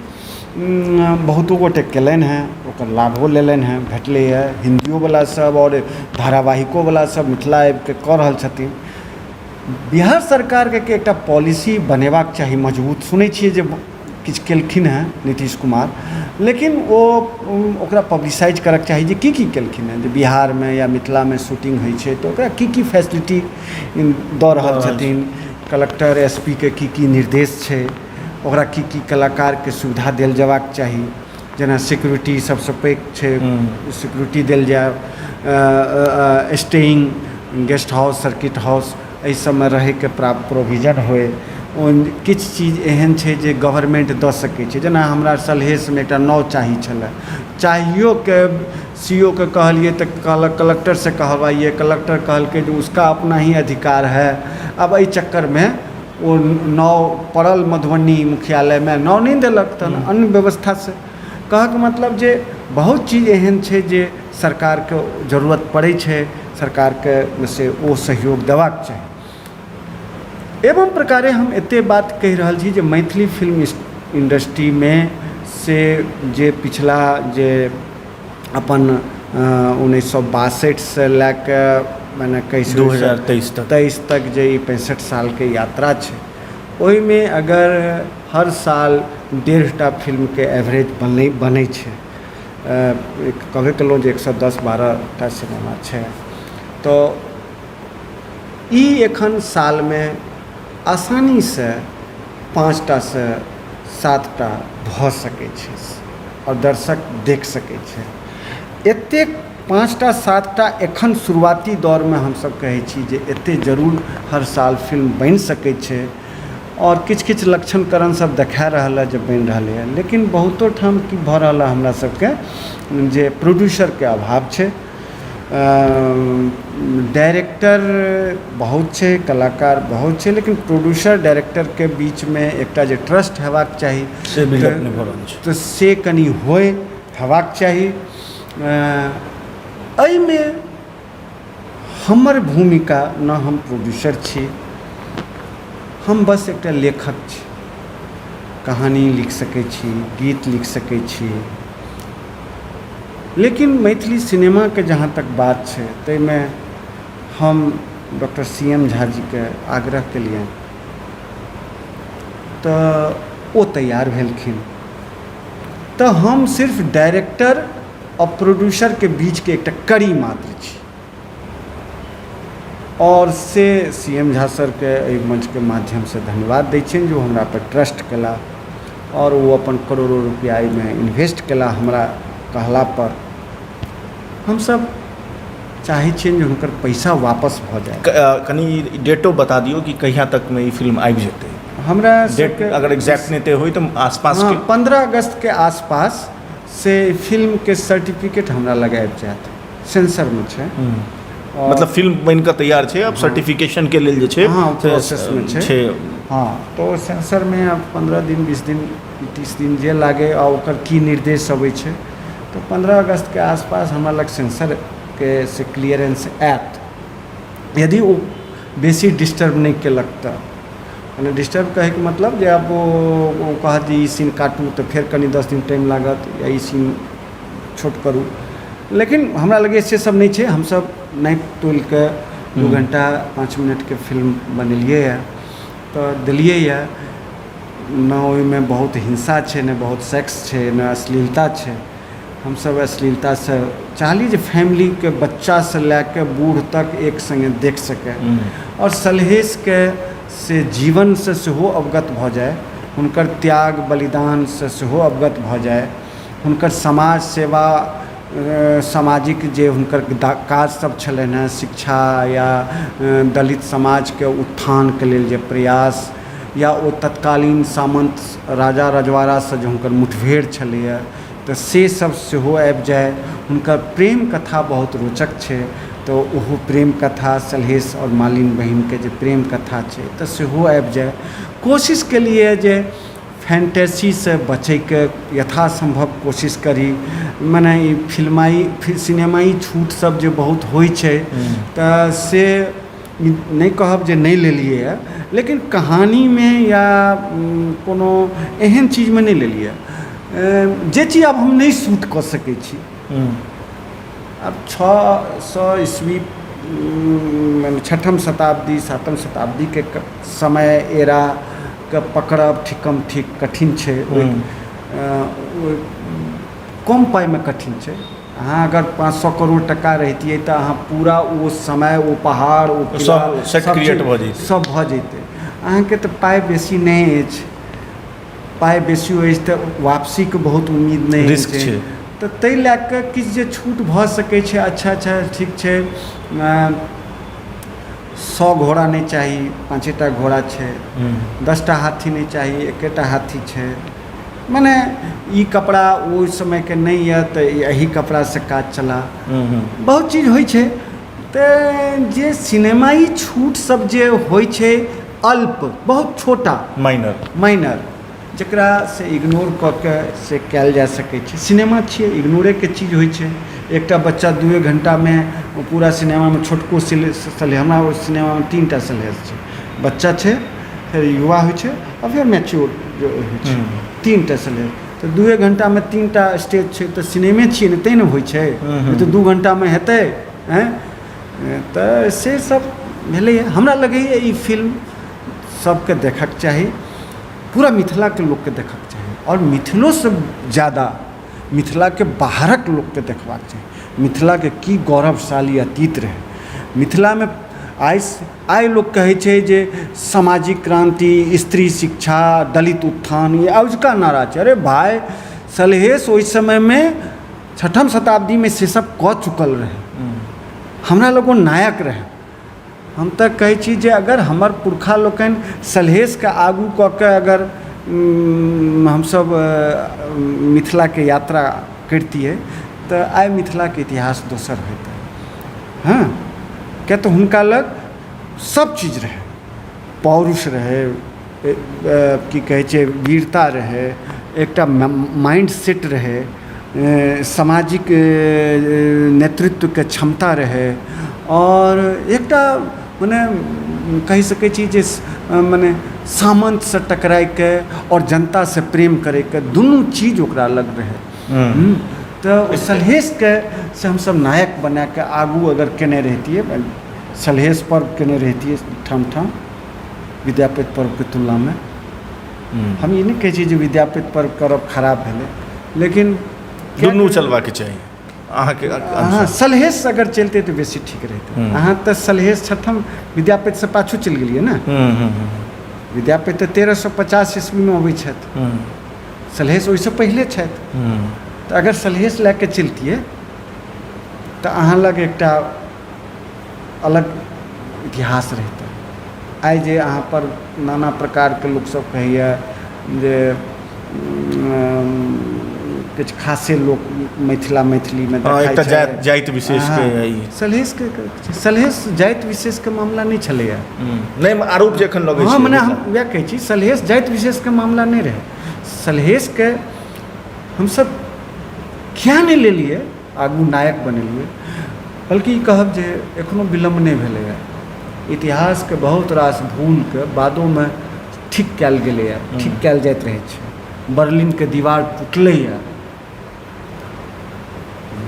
बहुतो गोटे कयलनि हेँ, ओकर लाभो लेलनि हेँ, भेटलैए। हिन्दियोवला सब आओर धारावाहिकोवला सब मिथिला आबिके कऽ रहल छथिन। बिहार सरकारके एकटा पॉलिसी बनेबाक चाही मजबूत। सुनै छियै जे किछु केलखिन हेँ नीतीश कुमार, लेकिन ओ ओकरा पब्लिसाइज करऽके चाही जे की की केलखिन हेँ, जे बिहारमे या मिथिलामे शूटिंग होइ छै तऽ ओकरा की की फैसिलिटी दऽ रहल छथिन, कलक्टर एस पी के की की निर्देश छै, ओकरा की की कलाकारके सुविधा देल जेबाक चाही, जेना सिक्योरिटी सबसँ पैघ छै, सिक्योरिटी देल जाय, staying, guest house, circuit house, एहि सबमे रहैके प्रोविजन होइ। किछु चीज एहन छै जे गवर्नमेन्ट दऽ सकै छै, जेना हमरा सलहेशमे एकटा नाव चाही छलै, चाहिओके सी ओ के कहलिए तऽ कहलक कलक्टरसँ कहबाइए, कलक्टर कहलकै जे उसका अपना ही अधिकार है। आब एहि चक्करमे ओ नाव पड़ल मधुबनी मुख्यालयमे, नाव नहि देलक, तहन अन्य व्यवस्थासँ। कहऽके मतलब जे बहुत चीज एहन छै जे सरकारके जरूरत पड़ै छै, सरकारके से ओ सहयोग देबाक चाही। एवं प्रकारे हम एतेक बात कहि रहल छी जे मैथिली फिल्म इंडस्ट्रीमे से जे पिछला जे अपन 1962सँ लए कऽ मने कहि सकै 2023 तक, 23 तक जे ई 65 सालके यात्रा छै, ओहिमे अगर हर साल 1.5टा फिल्मके एवरेज बनै छै, कहबे केलहुँ जे 110-12टा सिनेमा छै, तऽ ई एखन सालमे आसानीसँ 5टासँ 7टा भऽ सकै छै आओर दर्शक देख सकै छै। एतेक 5टा 7टा एखन शुरुआती दौरमे हमसब कहै छी जे एतेक जरूर हर साल फिल्म बनि सकै छै, आओर किछु किछु लक्षणकरण सब देखा रहल हँ जे बनि रहलै हँ, लेकिन बहुतो ठाम की भऽ रहल हँ हमरा सबके जे प्रोड्यूसरके अभाव छै, डायरेक्टर बहुत छै, कलाकार बहुत छै, लेकिन प्रोड्यूसर डायरेक्टरके बीचमे एकटा जे ट्रस्ट हेबाक चाही से बिल्डअप नहि भऽ रहल छै, तऽ से कनि होइ, हेबाक चाही। एहिमे हमर भूमिका, ने हम प्रोड्यूसर छी, हम बस एकटा लेखक छी, कहानी लिख सकै छी, गीत लिख सकै छी, लेकिन मैथिली सिनेमाके जहाँ तक बात छै ताहिमे हम डॉक्टर सी एम झा जीके आग्रह केलियनि तऽ ओ तैयार भेलखिन। तऽ हम सिर्फ डायरेक्टर आओर प्रोड्यूसरके बीचके एकटा कड़ी मात्र छी। आओर से सी एम झा सरके एहि मञ्चके माध्यमसँ धन्यवाद दै छियनि जे ओ हमरापर ट्रस्ट केलाह आओर ओ अपन करोड़ो रुपैआ एहिमे इन्वेस्ट केलाह हमरा कहलापर। हमसभ चाहै छियनि जे हुनकर पैसा वापस भऽ जाय। कनि डेटो बता दियौ कि कहिया तकमे ई फिल्म आबि जेतै। हमरा डेट अगर एग्जैक्ट नहि तऽ होइ तऽ आसपास। हँ, 15 अगस्तके आसपास से फिल्मके सर्टिफिकेट हमरा लग आबि जायत, सेंसरमे छै। मतलब फिल्म बनि कऽ तैयार छै, आब सर्टिफिकेशन के लेल जे छै। हँ, प्रोसेसमे छै। हँ, तऽ ओ सेंसरमे आब 15 दिन, 20 दिन, 30 दिन जे लागै आ ओकर की निर्देश अबै छै, तऽ 15 अगस्तके आसपास हमरा लग सेंसरके से क्लियरेंस आयत, यदि ओ बेसी डिस्टर्ब नहि केलक तऽ। मने डिस्टर्ब कहैके मतलब जे आब ओ कहत जे ई सीन काटू तऽ फेर कनि 10 दिन टाइम लागत, या ई सीन छोट करू। लेकिन हमरा लगैए से सब नहि छै। हमसब नापि तोलिके 2 घण्टा 5 मिनटके फिल्म बनेलियै यऽ तऽ देलियै यऽ ने। ओहिमे बहुत हिंसा छै, ने बहुत सेक्स छै, ने अश्लीलता छै। हमसब अश्लीलतासँ चाहलियै जे फैमिलीके बच्चासँ लए कऽ बूढ़ तक एक सङ्गे देख सकै आओर सलहेशके से जीवनसँ सेहो अवगत भऽ जाय, हुनकर त्याग बलिदानसँ सेहो अवगत भऽ जाय, हुनकर समाज सेवा, सामाजिक जे हुनकर काज सब छलनि हेँ, शिक्षा या दलित समाजके उत्थानके लेल जे प्रयास, या ओ तत्कालीन सामन्त राजा रजवाड़ासँ जे हुनकर मुठभेड़ छलैए, तऽ से सब सेहो आबि जाय। हुनकर प्रेम कथा बहुत रोचक छै, तऽ ओहो प्रेम कथा, सलहेश आओर मालिन बहिनके जे प्रेम कथा छै, तऽ सेहो आबि जाय। कोशिश केलियै जे फैंटेसीसँ बचैके यथासम्भव कोशिश करी, मने ई फिल्माइ सिनेमाइ छूट सब जे बहुत होइ छै, तऽ से नहि कहब जे नहि लेलियै हँ, लेकिन कहानीमे या कोनो एहन चीजमे नहि लेलियै जे चीज आब हम नहि शूट कऽ सकै छी। आब 600 ईस्वी, मने छठम शताब्दी, सातम शताब्दीके समय एराके पकड़ब ठीकम ठीक कठिन छै। ओहि कम पाइमे कठिन छै। अहाँ अगर 500 करोड़ टका रहितियै तऽ अहाँ पूरा ओ समय, ओ पहाड़, ओ किला सब सेट सब क्रिएट चीज भऽ जैतै। सब भऽ जैतै। अहाँके तऽ पाइ बेसी नहि अछि। पाइ बेसी अछि तऽ वापसीके बहुत उम्मीद नहि होइ रिस्क छै। छै। तऽ ताहि लए कऽ किछु जे छूट भऽ सकै छै, अच्छा अच्छा, ठीक छै, 100 घोड़ा नहि चाही, पाँचेटा घोड़ा छै। 10टा हाथी नहि चाही, एकेटा हाथी छै। मने ई कपड़ा ओहि समयके नहि यऽ तऽ एहि कपड़ासँ काज चला। बहुत चीज होइ छै। तऽ जे सिनेमाई छूट सब जे होइ छै, अल्प, बहुत छोटा, माइनर, माइनर, जकरा से इग्नोर कऽ के से कयल जा सकै छै। सिनेमा छियै, इग्नोरेके चीज होइ छै। एकटा बच्चा 2 घण्टामे पूरा सिनेमामे छोटको सलहेश, हमरा ओहि सिनेमामे 3टा सलहेश छै, बच्चा छै, फेर युवा होइ छै आओर फेर मैच्योर जे होइ छै। 3टा सलहेश तऽ 2 घण्टामे 3टा स्टेज छै, तऽ सिनेमे छियै ने, तैँ ने होइ छै। नहि तऽ 2 घण्टामे हेतै? आँय, तऽ से सब भेलैए। हमरा लगैए ई फिल्म सबके देखऽके चाही, पूरा मिथिलाके लोकके देखऽके चाही आओर मिथिलोसँ ज्यादा मिथिलाके बाहरक लोकके देखबाक चाही। मिथिलाके की गौरवशाली अतीत रहै। मिथिलामे आइ आइ लोक कहै छै जे सामाजिक क्रान्ति, स्त्री शिक्षा, दलित उत्थान, ई अजुका नारा छै। अरे भाय, सलहेश ओहि समयमे छठम शताब्दीमे से सब कऽ चुकल रहै। हमरा लग ओ नायक रहै। हम तऽ कहै छी जे अगर हमर पुरखा लोकनि सलहेशके आगू कऽ के अगर हमसभ मिथिलाके यात्रा करितियै तऽ आइ मिथिलाके इतिहास दोसर होइतै। हँ, किएक तऽ हुनका लग सभ चीज रहै, पौरुष रहै, की कहै छै, वीरता रहै, एकटा माइंड सेट रहै, सामाजिक नेतृत्वके क्षमता रहै आओर एकटा मने कहि सकै छी जे मने सामन्तसँ टकराइके आओर जनतासँ प्रेम करैके दुनू चीज ओकरा लग रहै। तऽ सलहेशके से हमसभ नायक बनाकऽ आगू अगर केने रहितियै, सलहेश पर्व केने रहितियै ठाम ठाम विद्यापति पर्वके तुलनामे। हम ई नहि कहै छी जे विद्यापति पर्व करब खराब भेलै, लेकिन दुनू चलबाके चाही अहाँके। हँ, सलहेश अगर चलतै तऽ बेसी ठीक रहितै। अहाँ तऽ सलहेश छठम विद्यापतिसँ पाछू चलि गेलियै ने। विद्यापति तऽ 1350 ईस्वीमे अबै छथि, सलहेश ओहिसँ पहिले छथि। तऽ अगर सलहेश लए कऽ चलतियै तऽ अहाँ लग एकटा अलग इतिहास रहितै। आइ जे अहाँ पर नाना प्रकारके लोकसभ कहैए जे किछु खासे लोक मिथिला मैथिलीमे हँ, एकटा जाति जाति विशेषके ई सलहेशके, सलहेश जाति विशेषके मामला नहि छलैए। नहि, आरोप जे एखन लगै छै। हँ, मने हम वएह कहै छी, सलहेश जाति विशेषके मामला नहि रहै। सलहेशके हमसभ किए नहि लेलियै, आगू नायक बनेलियै? बल्कि ई कहब जे एखनो विलम्ब नहि भेलैए। इतिहासके बहुत रास भूलके बादोमे ठीक कयल गेलैए, ठीक कयल जाइत रहै छै। बर्लिनके दीवार टूटलैए,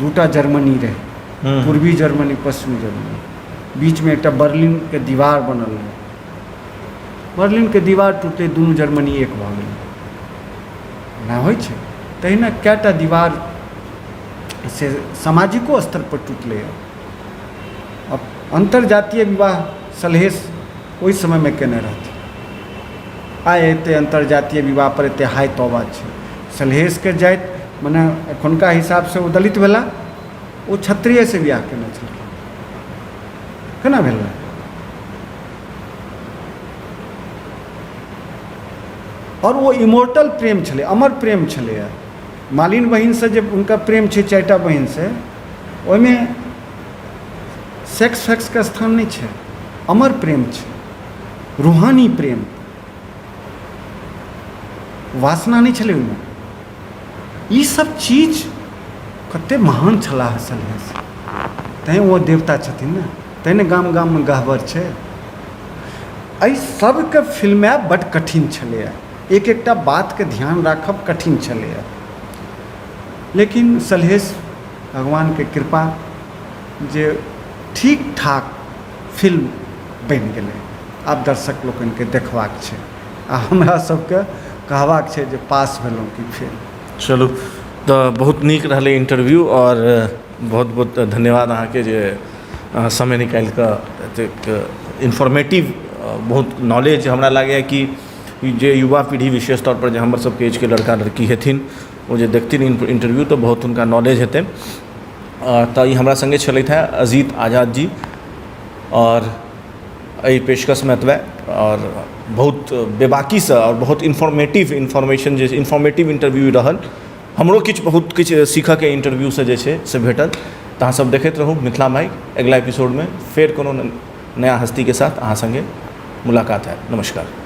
दूटा जर्मनी रहै, पूर्वी जर्मनी, पश्चिमी जर्मनी, बीचमे एकटा बर्लिनके दीवार बनल रहै। बर्लिनके दीवार टूटलै, दुनू जर्मनी एक भऽ गेलै। एना होइ छै। तहिना कएटा दीवार से सामाजिको स्तरपर टुटलैए। अन्तर्जातीय विवाह सलहेश ओहि समयमे कयने रहथिन। आइ एतेक अन्तर्जातीय विवाहपर एतेक हाय तौबा छै। सलहेशके जाति मने एखुनका हिसाबसँ ओ दलित भेला, ओ क्षत्रियसँ बियाह कयने छलखिन। केना भेलै? आओर ओ इमोर्टल प्रेम छलै, अमर प्रेम छलैए। मालिन बहिनसँ जे हुनकर प्रेम छै, चारिटा बहिनसँ, ओहिमे सेक्स फैक्सके स्थान नहि छै। अमर प्रेम छै, रूहानी प्रेम, वासना नहि छलै ओहिमे। ई सब चीज कते महान छलाह सलहेश, तैँ ओ देवता छथिन ने, तैँ ने गाम गाममे गहबर छै। एहि सबके फिल्माएब बड्ड कठिन छलैए, एक एकटा बातके ध्यान राखब कठिन छलैए। लेकिन सलहेश भगवानके कृपा जे ठीक ठाक फिल्म बनि गेलै। आब दर्शक लोकनिके देखबाक छै आ हमरा सबके कहबाक छै जे पास भेलहुँ कि फेल। चलू, तऽ बहुत नीक रहलै इंटरव्यू आओर बहुत बहुत धन्यवाद अहाँके जे अहाँ समय निकालि कऽ एतेक इन्फॉर्मेटिव, बहुत नॉलेज। हमरा लागैए कि जे युवा पीढ़ी, विशेष तौरपर जे हमर सबके एजके लड़का लड़की हेथिन, ओ जे देखथिन इंटरव्यू तऽ बहुत हुनका नॉलेज हेतनि। तऽ ई हमरा सङ्गे छलथि हेँ अजीत आजाद जी आओर एहि पेशकशमे एतबे। आओर बहुत बेबाकीसँ आओर बहुत इन्फॉर्मेटिव इन्फॉर्मेशन जे इन्फॉर्मेटिव इंटरव्यू रहल, हमरो किछु बहुत किछु सीखऽके इंटरव्यूसँ जे छै से भेटल। तऽ अहाँ सब देखैत रहू मिथिला माइक। अगिला एपिसोडमे फेर कोनो नया हस्तीके साथ अहाँ सङ्गे मुलाकात हैत। नमस्कार।